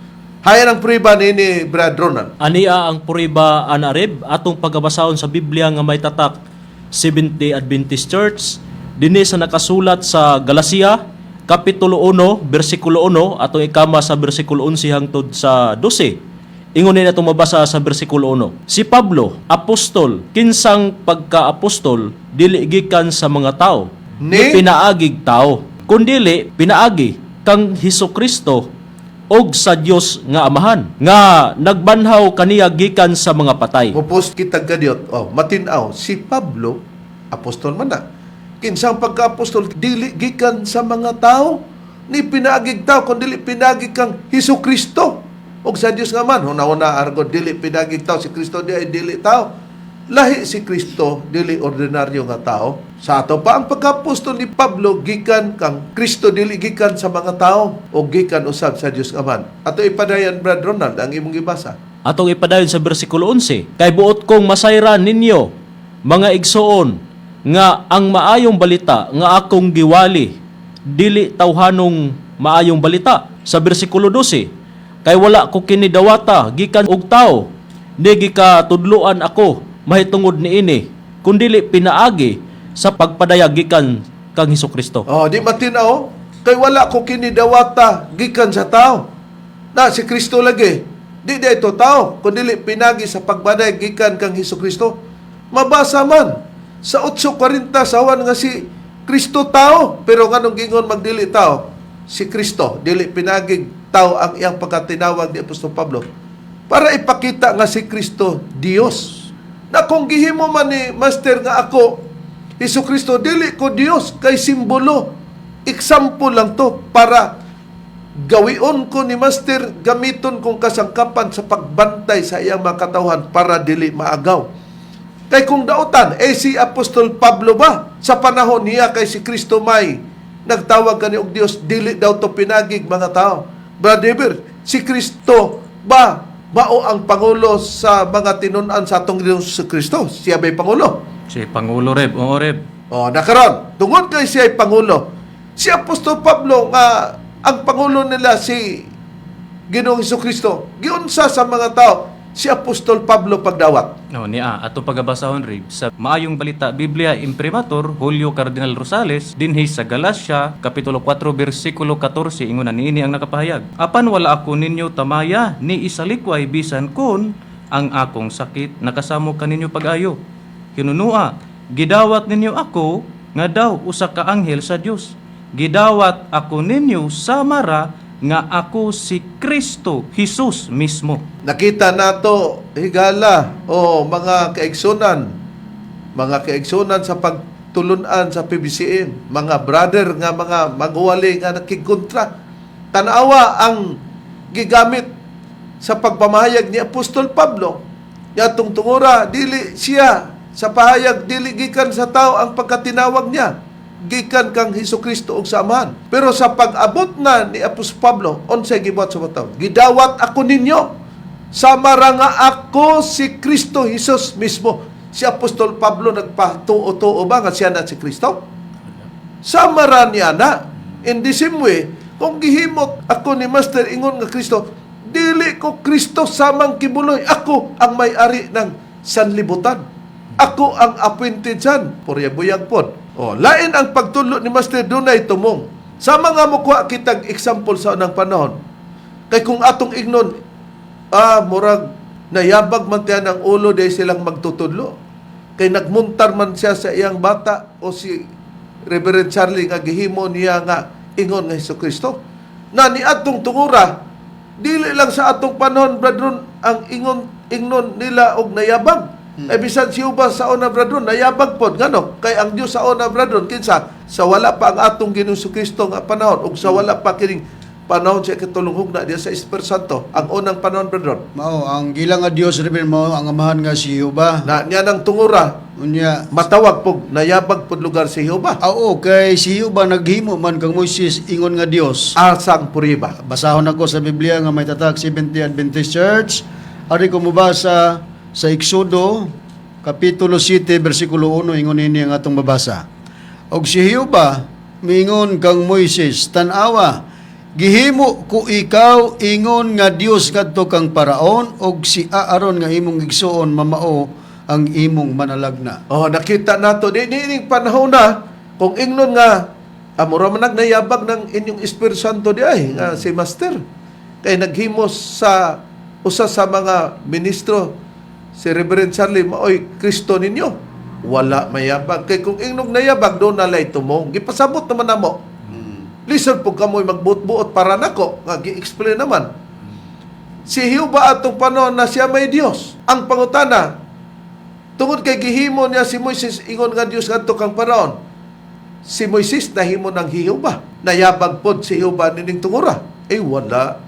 Hayan ang prueba ni Brad Ronald. Ania ang prueba ana, Reb, atong pagabasahon sa Biblia nga may tatak Seventh-day Adventist Church dinhi sa nakasulat sa Galacia Kapitulo 1 bersikulo 1 atong ikama sa bersikulo 11 hangtod sa 12. Ingon ni atong mabasa sa bersikulo 1. "Si Pablo, apostol, kinsang pagka-apostol dili gikan sa mga tao, Ni? ni pinaagig tao, kundili pinaagi kang Hesus Kristo og sa Dios nga Amahan nga nagbanhaw kaniya gikan sa mga patay." Mupos kita gadiot, oh, matinaw, si Pablo, apostol man na. Kinsang pagka-apostol, dili gikan sa mga tao, ni pinaagig tao, kun dili pinaagig kang Hesus Kristo. Og sa Dios nga man, huna-huna argo, dili pinaagig tao, si Kristo di ay dili tao. Lahi si Kristo, dili ordinaryo nga tao. Sa ato pa ang pagkaapostol ni Pablo gikan kang Kristo, dili gikan sa mga tao o gikan usab sa Dios Amahan. Ato ipadayan, Brad Ronald, ang imong gibasa. Atong ipadayon sa bersikulo 11. Kay buot kong masayran ninyo, mga igsoon, nga ang maayong balita nga akong giwali, dili tawhanong maayong balita. Sa bersikulo 12, kay wala ko kini dawata gikan og tao, ni gikatudloan ako mahitungod niini, kundili pinaagi sa pagpadayag gikan kang Hesus Kristo. Oh, di matinaw kay wala ko kini dawata gikan sa tao. Na si Kristo lagi. Di di ito tao, kundi pinagi sa pagbaday gikan kang Hesus Kristo. Mabasa man sa 8:40 sa Juan nga si Kristo tao, pero nganong gingon magdili tao? Si Kristo dili pinagig tao ang iyang pagkatinawag ni Apostol Pablo para ipakita nga si Kristo Dios. Na kung gihimo man ni Master nga ako Hesus Kristo, dili ko Dios, kay simbolo, example lang to para gawion ko ni Master, gamiton kong kasangkapan sa pagbantay sa iyang mga katawhan para dili maagaw. Kay kung dautan, eh si Apostol Pablo ba, sa panahon niya kay si Kristo may nagtawag kani og Dios, dili daw to pinagig mga tao. Brother Eber, si Kristo ba mao ang pangulo sa mga tinun-an sa atong Ginoong Kristo? Siya ba'y pangulo? Si Pangulo, Reb. Oo, Reb. O, nakaron, tungod kay siya ay pangulo, si Apostol Pablo nga ang pangulo nila si Ginoong Kristo, giunsa sa mga tao si Apostol Pablo pagdawat? No, niya ato pagabasahon, Rib, sa Maayong Balita Biblia Imprimatur Julio Cardinal Rosales dinhi sa Galacia kapitulo 4 bersikulo 14, ingon niini ang nakapahayag. Apan wala ako ninyo tamaya ni isalikway bisan kun ang akong sakit nakasamo kaninyo pag-ayo. Kinunua, gidawat ninyo ako nga daw usa ka anghel sa Dios. Gidawat ako ninyo samara nga ako si Kristo Jesus mismo. Nakita nato higala o mga kaigsunan sa pagtulunan sa PBCM, mga brother nga mga magwali nga nakigkontra. Tanawa ang gigamit sa pagpamahayag ni Apostol Pablo. Yatong tungura, dili siya sa pahayag, dili gikan sa tao ang pagkatinawag niya. Gikan kang Hesus Kristo ug sa Amahan. Pero sa pag-abot na ni Apostol Pablo, unsay gibuhat sa mga tao? Gidawat ako ninyo sama ra nga ako si Kristo Jesus mismo. Si Apostol Pablo nagpatuo-tuo ba nga siya na si Kristo? Sama ra niya na. In the same way, kung gihimot ako ni Master ingon nga Kristo, dili ko Kristo samang kibuloy. Ako ang may-ari ng sanlibutan. Ako ang appointed son. Purya buyag pod. O, lain ang pagtulo ni Master, dunay tumong. Sa mga mukuha kitag example sa unang panahon. Kay kung atong ignon, murag nayabag man tiyan ang ulo dahil silang magtutudlo. Kay nagmuntar man siya sa iyang bata o si Reverend Charlie nga gihimo niya nga ingon nga Hesus Kristo. Na ni atong tungura, dili lang sa atong panahon, brethren, ang ingon ingnon nila og nayabag. Eh bisan si Uba sa una, brethren, nayabag pod ngano kay ang Dios sa una, brethren, kinsa sa wala pa ang atong Ginoong Kristo nga panahon ug sa wala pa kining panahon sa ikatulong hugna diya sa Espiritu Santo, ang unang panahon, brethren. Mao ang gilang nga Dios, Reverend, mao ang amahan nga si Jehova. Na niya nang tungura Unya matawag pog nayabag pod lugar si Jehova. Ah, oo, kay si Jehova naghimo man kang Moises ingon nga Dios. Asang puriba. Basahon ako sa Biblia nga may tatak Seventh Adventist Church. Ari ko mobasa sa Exodo kapitulo 7 bersikulo 1, ingon ini ang atong mabasa. Og si Jehova miingon kang Moises, "Tan-awa, gihimo ko ikaw ingon nga Dios kadto kang Paraon og si Aaron nga imong igsuon mamao ang imong manalagna." Oh, nakita nato di niining panahon na kung ingnon nga amura man nayabag ng inyong Espiritu Santo di ay nga si Master kay naghimos sa usa sa mga ministro si Reverend Charlie maoy Kristo ninyo, wala mayabag kay kung ingnog nayabag do na lay tumong gipasabot naman namo. Lisod po kamoy magbuot-buot para nako nga gi-explain naman si Jehova atong panahon na siya may Dios. Ang pangutana, tungod kay gihimo niya si Moises ingon nga Dios ngadto kang Paraon, si Moises nahimo ng Jehova? Nayabag pod si Jehova nining tungura? Eh wala.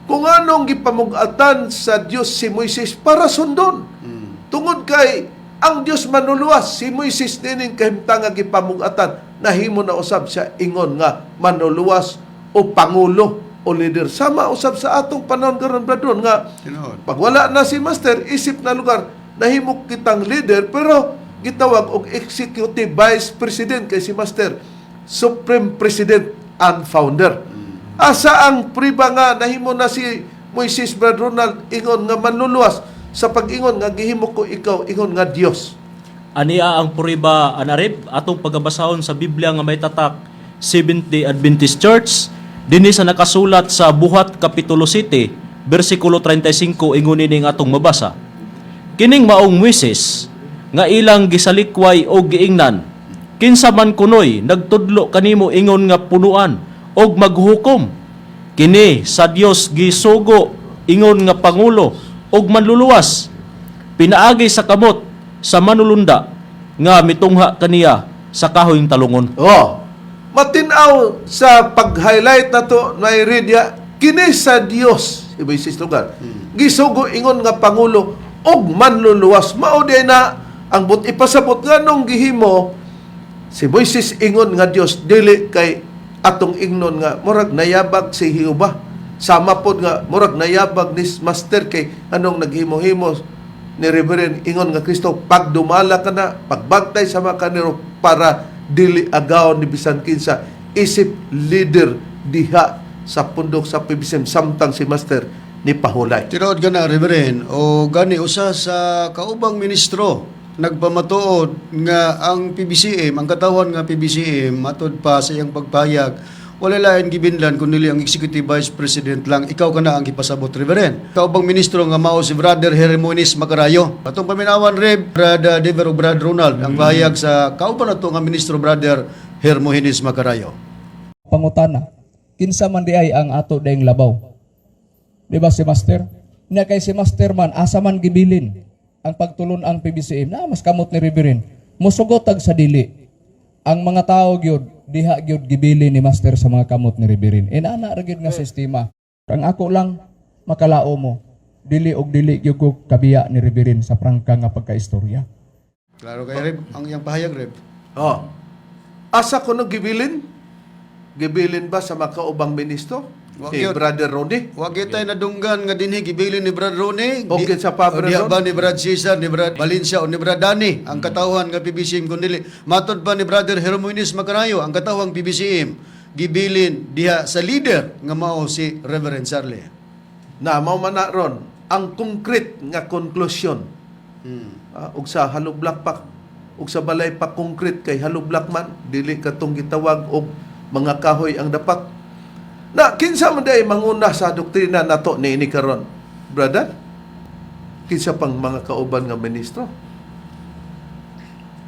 Kung anong gipamugatan sa Dios si Moises para sundon. Tungod kay Ang Dios manuluwas. Si Moises nining kahimtang nga gipamugatan, nahimo na usab siya ingon nga manuluwas o pangulo o leader. Sama usab sa atong panahon karon, brethren, nga Tinuod. pag wala na si Master, isip na lugar, nahimo kitang leader, pero gitawag og executive vice president kay si Master supreme president and founder. Asa ang priba nga nahimo na si Moises, Brad Ronald, ingon nga manluluwas sa pag-ingon nga gihimo ko ikaw ingon nga Dios? Ania ang puriba anarib atong pagabasahon sa Biblia nga may tatak Seventh-day Adventist Church dinhi sa nakasulat sa Buhat kapitulo 7 bersikulo 35, ingon ini nga atong mabasa. Kining maong Moises nga ilang gisalikway og giingnan, "Kinsa man kunoy nagtudlo kanimo ingon nga punuan og maghukom?" Kini sa Dios gisugo ingon nga pangulo og manluluwas pinaagi sa kamot sa manulunda nga mitungha kaniya sa kahoyng talungon. Oh. Matinaw sa pag-highlight na to, may read ya, kini sa Dios, si Moises lugar. Gisugo ingon nga pangulo og manluluwas. Mao di na ang but ipasabot nga nung gihimo si Moises ingon nga Dios, dili kay atong ingnon nga murag nayabag si Jehova. Sama pod nga murag nayabag ni Master kay anong naghimo-himo ni Reverend ingon nga Kristo, pagdumala ka na, pagbagtay sa mga kanero para dili agaw ni bisan kinsa isip leader diha sa pundok sa PBSM samtang si Master ni pahulay. Tinuod ka na, Reverend, o gani usa sa kaubang ministro nagpamatuod nga ang PBCM, ang katawhan nga PBCM, matod pa sa iyang pagpayag, wala lain gibinlan kundi ang Executive Vice President lang. Ikaw ka na ang gipasabot, Reverend. Kaubang ministro nga mao si Brother Hermonis Macarayo. Atong paminawan, Rev, Brother Dever ug Brother Ronald, ang pahayag sa kauban nato nga ministro, Brother Hermogenes Macarayo. Pangutana, kinsa man di ay ang ato dayng labaw? Di ba si Master? Na kay si Master man, asa man gibilin ang pagtulon ang PBCM na mas kamot ni Reverend. Musugot tag sa dili. Ang mga tao gyud diha gyud gibili ni Master sa mga kamot ni Reverend. Inana ra gyud nga sistema. Ang ako lang makalao mo, dili og dili gyud ko kabiya ni Reverend sa prangka nga pagkaistorya. Klaro kay Rev, ang iyang pahayag, Rev. Oh. Asa ko nung gibilin? Gibilin ba sa makaubang ministro? Wag Si yun. Brother Ronnie? Wa kitay nadunggan nga dinhi gibilin ni Brad Rone. Okay, sa pa, Brad Diha Ron? ba ni Brad Cesar, ni Brad Valencia o ni Brad Dani ang katawhan nga PBCM kun dili. Matod pa ni Brother Hermoines Macarayo, ang katawhang PBCM gibilin diha sa leader nga mao si Reverend Charlie. Na mao man na ron ang concrete nga conclusion. Ah, ug sa hollow block pa ug sa balay pa concrete kay hollow block man, dili katong gitawag og mga kahoy ang dapat. Na kinsa man day manguna sa doktrina nato niini karon, brother? Kinsa pang mga kauban nga ministro?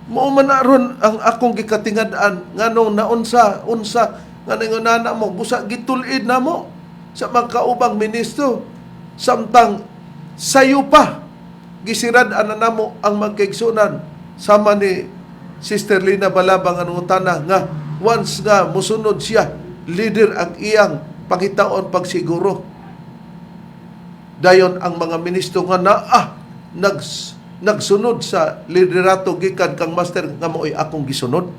Mao man na ron ang akong gikatingad-an nganong naunsa unsa nga ningunana mo busa gitul-id namo sa mga kaubang ministro samtang sayo pa gisirad-an na namo ang magkaigsunan sama ni Sister Lina Balabang ang ngutana nga once nga musunod siya, leader ang iyang pangitaon pagsiguro. Dayon ang mga ministro nga naa nagsunod sa liderato gikan kang Master nga mao'y akong gisunod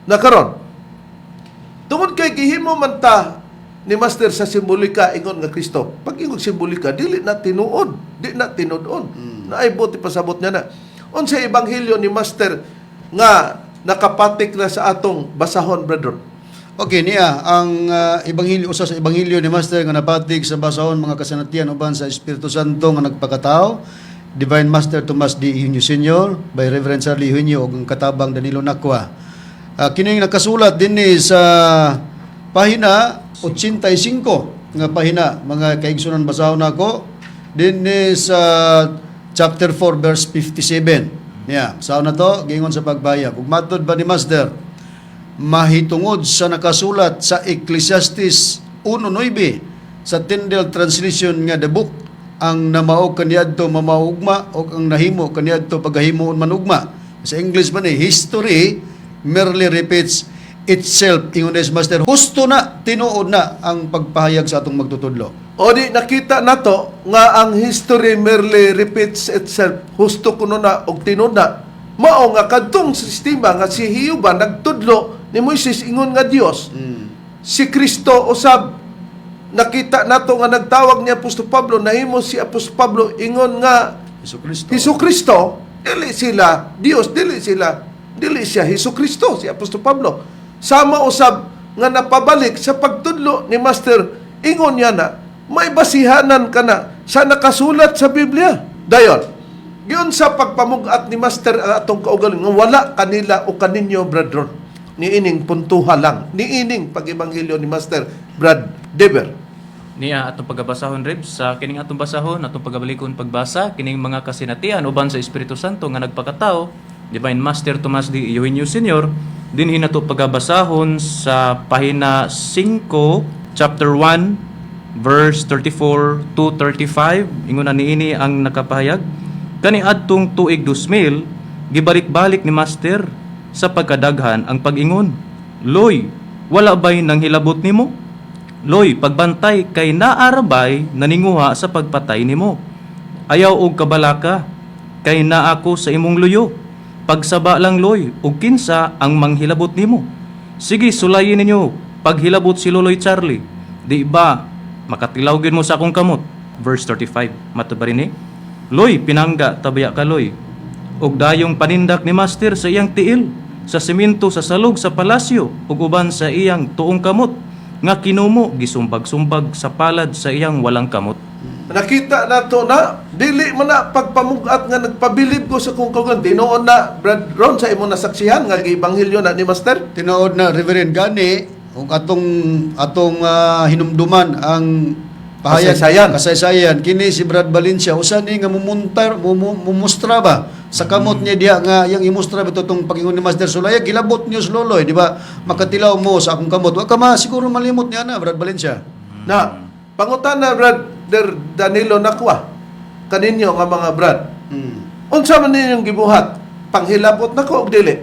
na karon, tungod kay gihimo man ta ni Master sa simbolika ingon nga Kristo. Pag ingon simbolika, dili na tinuod, di na tinud-on. Naay buti pasabot niya na unsa ebanghelyo ni Master nga nakapatik na sa atong basahon, brother? Okay, niya ang ebanghelyo, usa sa ebanghelyo ni Master nga napatig sa basahon, mga kasanatian, uban sa Espiritu Santo nga nagpakatao, Divine Master Tomas D. Eugenio Sr. by Reverend Charlie Eugenio ug ang katabang Danilo Nakwa. Kining nakasulat dinhi sa pahina 85 nga pahina, mga kaigsunan, basahon nako dinhi sa chapter 4 verse 57. Niya, basahon na to, giingon sa pagbayag. Ug matod ba ni Master, mahitungod sa nakasulat sa Ecclesiastes 1:9 sa Tyndale Translation nga The Book, ang namao kaniadto mamaugma o ang nahimo kaniadto pagahimoon manugma. Sa English man eh, "History merely repeats itself." Ingon ni Master, husto na, tinuod na ang pagpahayag sa atong magtutudlo. O di nakita nato nga ang history merely repeats itself, husto kuno na og tinuod na. Mao nga kadtong sistema nga si Jehova nagtudlo ni Moises ingon nga Dios. Si Kristo usab, nakita nato nga nagtawag ni Apostol Pablo, nahimo si Apostol Pablo ingon nga Hesus Kristo. Hesus Kristo, dili sila Dios, dili sila, dili siya Hesus Kristo, si Apostol Pablo. Sama usab nga napabalik sa pagtudlo ni Master, ingon niya na may basihanan ka na sa nakasulat sa Biblia. Dayon, giun sa pagpamugat ni Master ang atong kaugalingon nga wala kanila o kaninyo, brethren, niining puntuha lang, niining pag-ebanghelyo ni Master Brad Dever. Niya atong pagabasahon, Reb, sa kining atong basahon, atong pagabalikon pagbasa kining mga kasinatian uban sa Espiritu Santo nga nagpakatao, Divine Master Tomas D. Eugenio Senior. Dinhi nato pagabasahon sa pahina 5, chapter 1, verse 34 to 35. Ingon na niini ang nakapahayag: Kaniadtong tuig 2000, gibalik-balik ni Master sa pagkadaghan ang pag-ingon, "Loy, wala bay nang hilabot nimo? Loy, pagbantay kay naarabay naninguha sa pagpatay nimo. Ayaw og kabalaka, kay naa ako sa imong luyo. Pagsaba lang, Loy, og kinsa ang manghilabot nimo. Sige, sulayin ninyo, paghilabot si Loloy Charlie. Di ba, makatilaw gyud mo sa akong kamot?" Verse 35, mato ba rin eh? "Loy, pinangga, tabaya ka, Loy." Og dayong panindak ni Master sa iyang tiil, sa simento sa salog sa palasyo, ug uban sa iyang tuong kamot, nga kinumo gisumbag-sumbag sa palad sa iyang walang kamot. Nakita nato na dili man na pagpamugat nga nagpabilib ko sa kong kaugalingon. Tinuod na, Brad Ron, sa imo nasaksihan nga giebanghelyo na ni Master. Tinuod na, Reverend, gani ug atong atong hinumduman ang pahayag Kasaysayan. Kasaysayan kini si Brad Valencia, usa ni nga mumuntar mumustra ba sa kamot niya diha nga yang imustra bito tong pagingon ni Master Sulaya, gilabot niyo sa Loloy, di ba makatilaw mo sa akong kamot? Wa ka ma siguro malimot niya na, Brad Valencia. Na pangutana, Brother Danilo Nakwa, kaninyo nga mga brad. Unsa man ninyong gibuhat? Panghilabot nako og dili?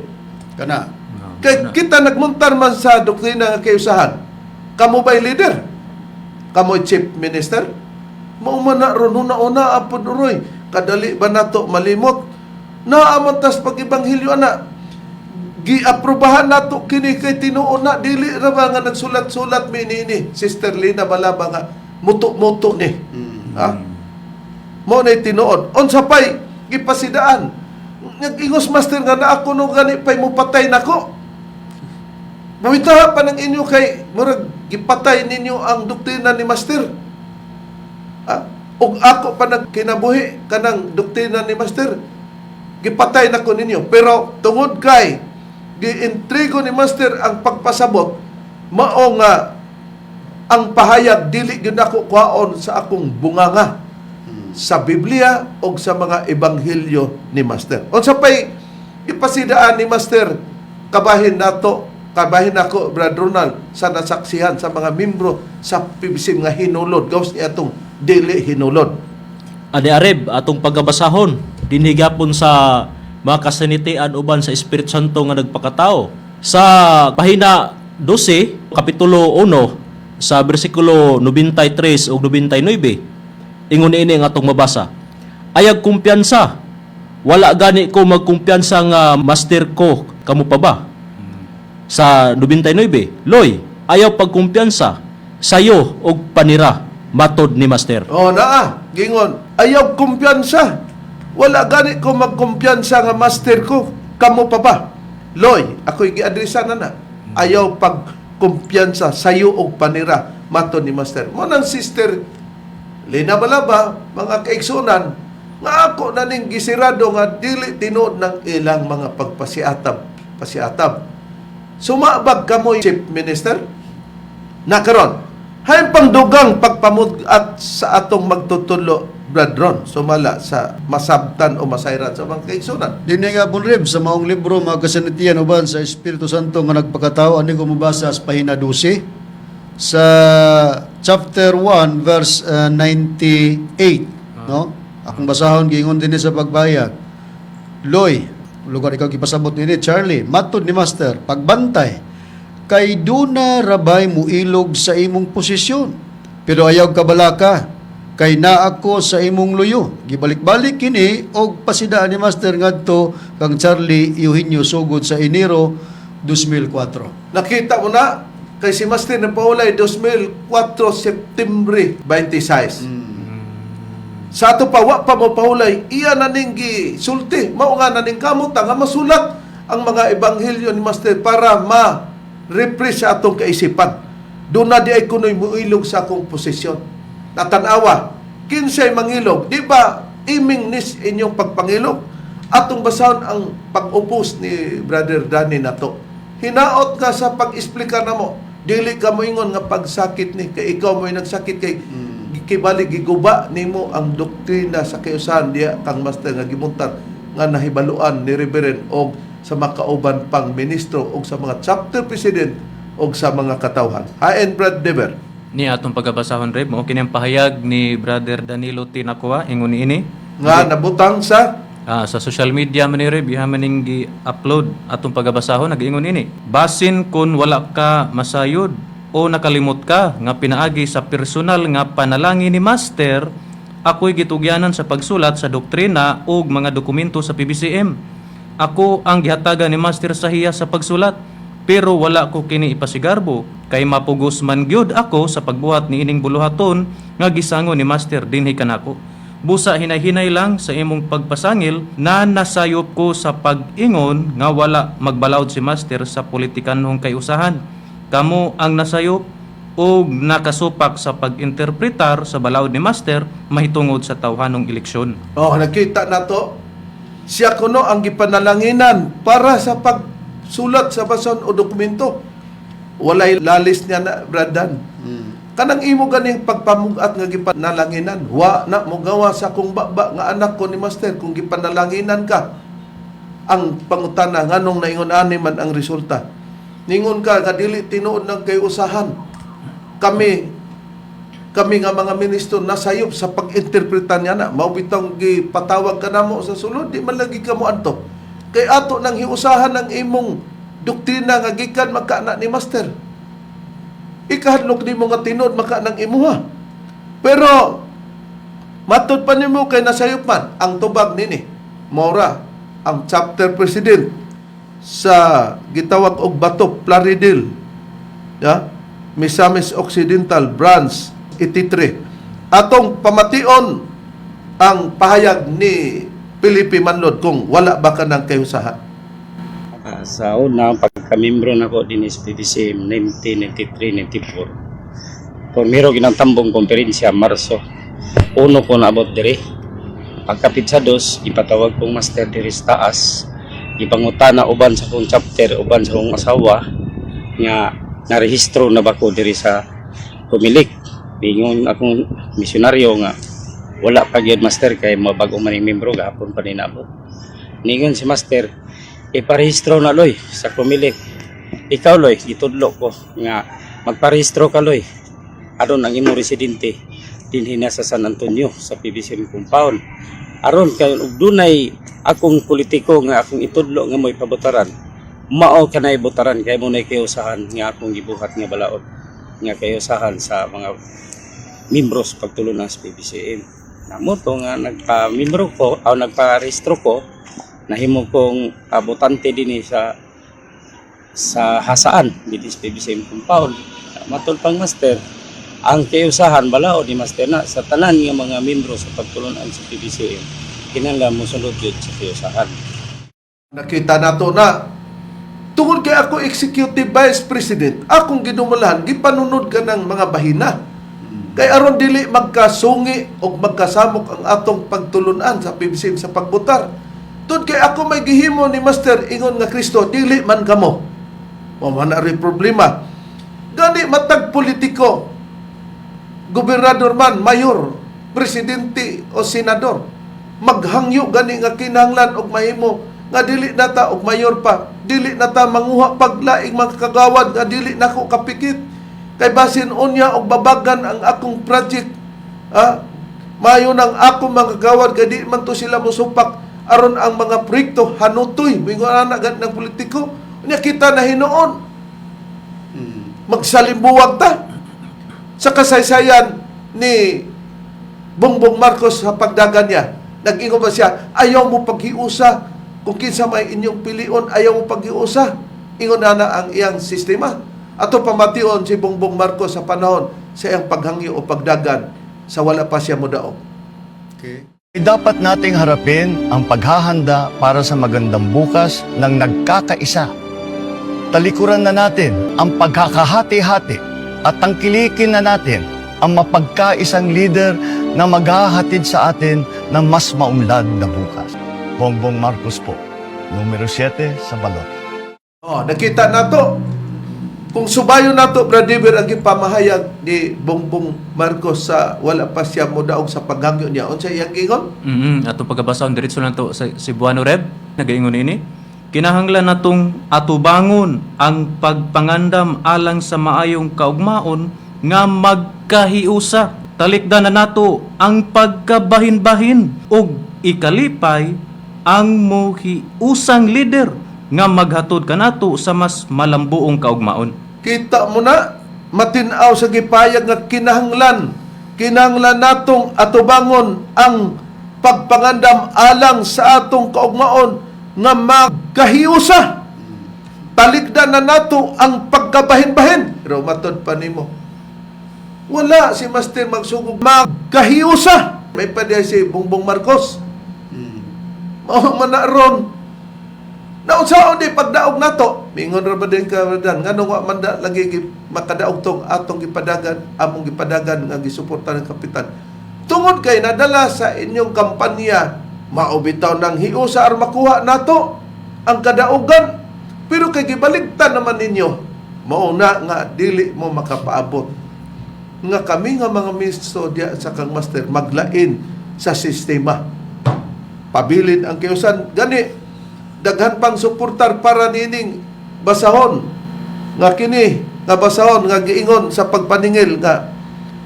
Kana. Kay kita nagmuntar man sa doktrina nga kayusahan. Kamo ba'y leader? Kamo'y chief minister? Mao man na ron, una-una apod uroy. Kadali ba nato malimot? Naa man tas pag-ebanghelyo ana. Giaprobahan nato kini kay tinuod na, dili ra ba nga nagsulat-sulat mi niini. Sister Lina Balaba nga muto-muto ni. Ha? Mo na tinuod. Unsa pay gipasidaan? Nag-ingos Master nga naa kuno gani pay mupatay nako. Mawitaha pa ng inyo kay murag gipatay ninyo ang doktrina ni Master. Ah, ug ako pa nagkinabuhi kanang doktrina ni Master. Gipatay nako ninyo. Pero tungod kay giintrigo ni Master ang pagpasabot, mao nga ang pahayag dili gyud nako kuhaon sa akong bunganga, sa Biblia o sa mga ebanghelyo ni Master. Unsa pay ipasidaan ni Master, kabahin nato, kabahin nako, Brad Ronald, sa nasaksihan sa mga membro sa PBC nga hinulod gawas ni atong dili hinulod? Adi Areb, atong pagabasahon dinhi gapon sa mga kasanitian uban sa Espiritu Santo nga nagpakatao. Sa pahina 12, kapitulo 1, sa bersikulo 93 ug 99, ingon ini ang atong mabasa. "Ayag kumpiyansa. Wala gani ko magkumpiyansa nga master ko, kamo pa ba?" Sa 99, "Loy, ayaw pagkumpiyansa, sayo og panira, matod ni Master." Oh, naa, gingon. "Ayaw kumpiyansa. Wala gani ko magkumpiyansa nga master ko. Kamo pa ba?" Loy, ako'y giadresa na na. "Ayaw pagkumpiyansa, sayo og panira, mato ni Master." Mo nang Sister Lina Balaba, mga kaigsunan, nga ako na ning gisirado nga dili tinuod ng ilang mga pagpasiatab. Pasiatab. Sumabag kamoy chief minister? Na karon, hay pangdugang pagpamugat sa atong magtutulo, Brad Ron, sumala sa masabtan o masayran sa mga kaigsunan. Dinhi nga pon, Reb, sa maong libro mga kasanitian uban sa Espiritu Santo nga nagpakatao, ani ko mabasa sa pahina 12 sa chapter 1 verse 98, no? Akong basahon, giingon dinhi sa pagbayag. "Loy, lugar ikaw gipasabot nini Charlie, matod ni Master, pagbantay kay duna rabay muilog sa imong posisyon." Pero ayaw kabalaka kay naa ako sa imong luyo. Gibalik-balik kini og pasidaan ni Master ngadto kang Charlie Eugenio sugod sa Enero 2004. Nakita mo na kay si Master na paulay 2004 September 26. Sa ato pa wa pa mo paulay, iya na ning gisulti, mao nga na ning kamot nga masulat ang mga ebanghelyo ni Master para ma-refresh sa atong kaisipan. Doon na di ay kuno'y muilog sa akong posisyon. Natanawa, kinsay mangilog, di ba iming nis inyong pagpangilog? Atong basahon ang pag-upos ni Brother Danny nato. Hinaot ka sa pag-explica na mo. Dili ka moingon nga pagsakit ni kay ikaw mo'y nagsakit kay kibali giguba nimo ang doktrina sa kayusan diya kang master nga gimuntat nga nahibaluan ni Reverend og sa makauban pang ministro og sa mga chapter president og sa mga katawhan. Haen Brad Dever. Ni atong pagabasahon, Reb, mao kini ang pahayag ni Brother Danilo Tinakwa ingon niini. Nga nabutang sa Sa social media man ni Reb, iha man ning gi-upload atong pagabasahon, nag-ingon ini. Basin kun wala ka masayod o nakalimot ka nga pinaagi sa personal nga panalangin ni Master, ako'y gitugyanan sa pagsulat sa doktrina ug mga dokumento sa PBCM. Ako ang gihatagan ni Master sa hiya sa pagsulat, pero wala ko kini ipasigarbo kay mapugos man gyud ako sa pagbuhat ni ining buluhaton nga gisango ni Master dinhi kanako. Busa hinay-hinay lang sa imong pagpasangil na nasayop ko sa pag-ingon nga wala magbalaod si Master sa politikanhong kayusahan. Kamo ang nasayop og nakasupak sa pag-interpretar sa balaod ni Master mahitungod sa tawhanong eleksyon. Oh, nakita na to. Siya kuno ang gipanalanginan para sa pagsulat sa bason o dokumento. Walay lalis niya na, Bradan. Kanang imo ganing pagpamugat nga gipanalanginan, wa na mogawa sa akong baba nga anak ko ni Master kung gipanalanginan ka. Ang pangutana nganong naingon ani man ang resulta. Ningon ka nga dili tinuod ng kay usahan. Kami kami nga mga ministro nasayop sa pag-interpreta niya na mao bitong gipatawag ka namo sa sulod, di man lagi ka mo anto kay ato nang hiusahan ang imong doktrina nga gikan magkaana ni Master. Ikahadlok nimo nga tinuod maka ng imuha, pero matud pa nimo kay nasayop man ang tubag nini. Maura ang chapter president sa gitawag og Bato Plaridel, ya, Misamis Occidental Branch 83. Atong pamation ang pahayag ni Felipe Manlod kung wala ba ka ng kayusahan. Sa una, pagka-membro na ko din sa PBCM 1993-94. Primero ginatambong konferensya, Marso. Uno ko naabot diri. Pagka pitsa dos, ipatawag kong master diri sa taas. Ipangutana uban sa kong chapter, uban sa kong asawa, nga narehistro na ba ko diri sa Kumilik. Bingon akong misyonaryo nga wala pa gyud, master, kay mabago man ning membro gahapon pa ni naabot. Ningon si master, iparehistro na loy sa Kumilik. Ikaw loy, gitudlo ko nga magparehistro ka loy. Aron ang imong residente dinhi na sa San Antonio sa PBCM compound. Aron kay og dunay akong politiko nga akong itudlo nga mo'y pabotaran. Mao kanay botaran kay mo nay kayusahan nga akong gibuhat nga balaod nga kayusahan sa mga membros pagtulunan sa PBCM. Namo to nga nagpa-membro ko o nagpa-rehistro ko, nahimo kong botante dinhi sa Jasaan dinhi sa PBCM compound. Matul pang master, ang kayusahan balaod ni master na sa tanan nga mga membro sa pagtulunan sa PBCM kinahanglan mosunod gyud sa kayusahan. Nakita nato na tungod kay ako executive vice president, akong ginumalahan gipanunod ka ng mga bahina. Kay aron dili magkasungi o magkasamok ang atong pagtulunan sa PBCM sa pagbutar. Tungod kay ako may gihimo ni Master ingon nga Kristo, dili man kamo. Wa man na rin problema. Gani matag politiko, gobernador man, mayor, presidente o senador, maghangyo gani nga kinahanglan og mahimo nga dili nata og mayor pa, dili nata manguha paglaing mga kagawad nga dili nako kapikit kay basin unya og babagan ang akong project, mayo nang akong mga kagawad kay di man to sila mosupak aron ang mga proyekto hanutoy. Moingon ana gani ng politiko. Unya kita na hinuon magsalimbuwag ta. Sa kasaysayan ni Bongbong Marcos sa pagdagan niya, nag-ingon ba siya, "Ayaw mo paghiusa kung kinsa may inyong pilion, ayaw mo paghiusa"? Ingon na na ang iyang sistema. Ato pamation si Bongbong Marcos sa panahon sa iyang paghangyo o pagdagan sa wala pa siya modaog. Okay. Dapat nating harapin ang paghahanda para sa magandang bukas ng nagkakaisa. Talikuran na natin ang pagkakahati-hati at tangkilikin na natin ang mapagkaisang leader na maghahatid sa atin ng mas maunlad na bukas. Bongbong Marcos po, numero 7 sa balota. Oh, nakita nato. Kung subayon nato, Brother, ang gipamahayag ni Bongbong Marcos sa wala pa siya modaog sa paghangyo niya. Unsa iyang giingon? Ato pagabasahon diretso lang to sa Cebuano, Reb. Nagaingon ini. Kinahanglan natong atubangon ang pagpangandam alang sa maayong kaugmaon nga magkahiusa. Talikdan na nato ang pagkabahin-bahin ug ikalipay ang mohiusang leader nga maghatod kanato sa mas malambuong kaugmaon. Kita mo na, matinaw sa gipayag nga kinahanglan. Kinahanglan natong atubangon ang pagpangandam alang sa atong kaugmaon nga magkahiusa. Talikdan na nato ang pagkabahin-bahin. Pero matod pa nimo, wala si Master magsugog magkahiusa. May pa diay si Bongbong Marcos. Mao man na ron. Naunsaon di pagdaog nato? Mingon ra ba din ka dan nganong wa man da lagi makadaog tong atong gipadagan, among gipadagan nga gisuporta ng kapitan? Tungod kay nadala sa inyong kampanya, mao bitaw nang hiusa aron makuha nato ang kadaugan. Pero kay gibaligtan naman ninyo, mao na nga dili mo makapaabot nga kami nga mga ministro diya sa kang master maglain sa sistema, pabilin ang kiusan. Gani daghan pang suportar para nining basahon nga kini nga basahon nga giingon sa pagpaningil nga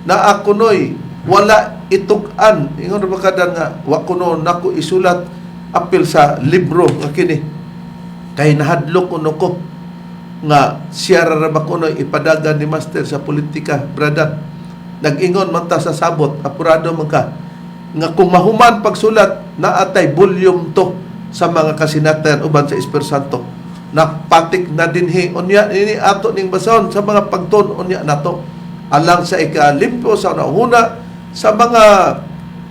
naa kunoy wala itug-an. Ingon ra ba kadan nga wa kuno nako isulat apil sa libro nga kini kay nahadlok kuno ko nga siya ra ba kunoy ipadagan ni master sa politika? Brother, nag-ingon man ta sa sabot, apurado man ka nga kung mahuman pagsulat, naatay volume 2 sa mga kasinatian uban sa Espiritu Santo. Napatik na dinhi unya ini ato ning basahon sa mga pagtuon unya nato alang sa ikalimpyo sa unahuna sa mga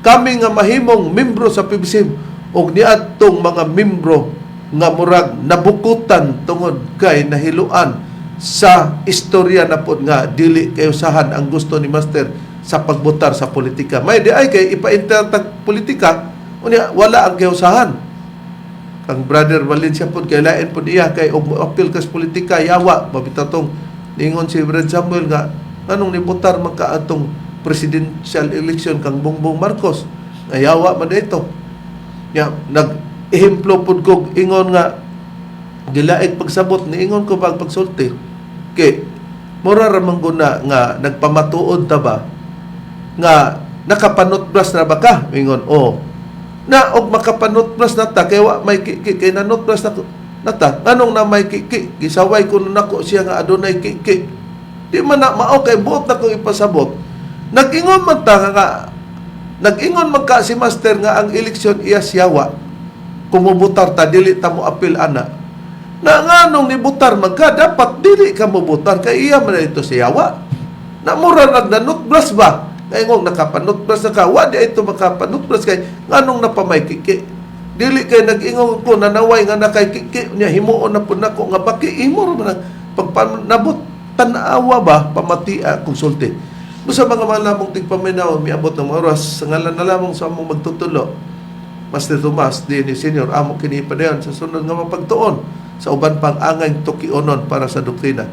kami nga mahimong membro sa PBCM og niadtong mga membro nga murag nabukutan tungod kay nahiluan sa istorya na pod nga dili kayusahan ang gusto ni Master sa pagbutar sa politika. May di ay kay ipa-enter tag politika, unya wala ang kayusahan. Kang Brother Valencia pod kay lain pod iya kay og apil kas politika, yawa mabitaw tong ningon si Brother Samuel nga nganong nibutar man ka atong presidential election kang Bongbong Marcos nga yawa man dito ya. Nag ehemplo pod kog ingon nga gilaig pagsabot, niingon ko bag pagsulti kay mura ra man guna nga nagpamatuod ta ba nga nakapanutbras na ba ka? Ingon, oh, na og makapanutbras na ta kay wa may kiki, kay nanutbras na nata, nganong na may kiki? Gisaway ko nako siya nga adunay kiki. Di man na mao kay buot na kong ipasabot. Nag-ingon man ta nga nag-ingon man ka si master nga ang eleksyon iya siyawa, kung mubutar ta dili ta mo apil ana na. Nganong nibutar man ka? Dapat dili ka mobutar kay iya man ito siyawa na. Mura nagnanutbras ba kay ngong nakapanutbras na ka, wa di ito makapanutbras kay nganong napamay kiki? Dili kay nag-ingon ko nanaway nga nakay kiki niya, himuon na pud nako nga baki imo ra man ang pagpanabot. Tan-awa ba, pamatia konsulte mo sa mga lamong tigpaminaw. Miabot ng mga oras, sa ngalan na lamang sa among magtutulo, Master Tomas D. ni Senior, amo kini padayon sa sunod nga mapagtuon sa uban pang angay tukionon para sa doktrina.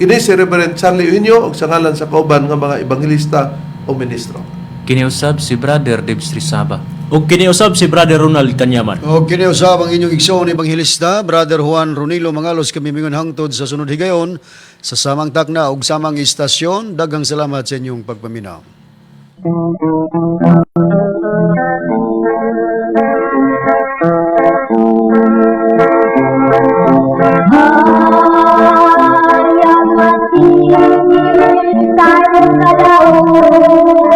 Kini si Reverend Charlie Eugenio og sa ngalan sa kauban nga mga ebanghelista o ministro. Kiniusab si Brother Dave Srisaba. Ug kiniusab si Brother Ronald Kanyaman. O kini usab ang inyong igsoon ebanghelista, Brother Juan Ronilo Mangalos. Kami mingon hangtod sa sunod higayon sa samang takna ug samang istasyon. Daghang salamat sa inyong pagpaminaw. Hayag mati tayo. Kadaog.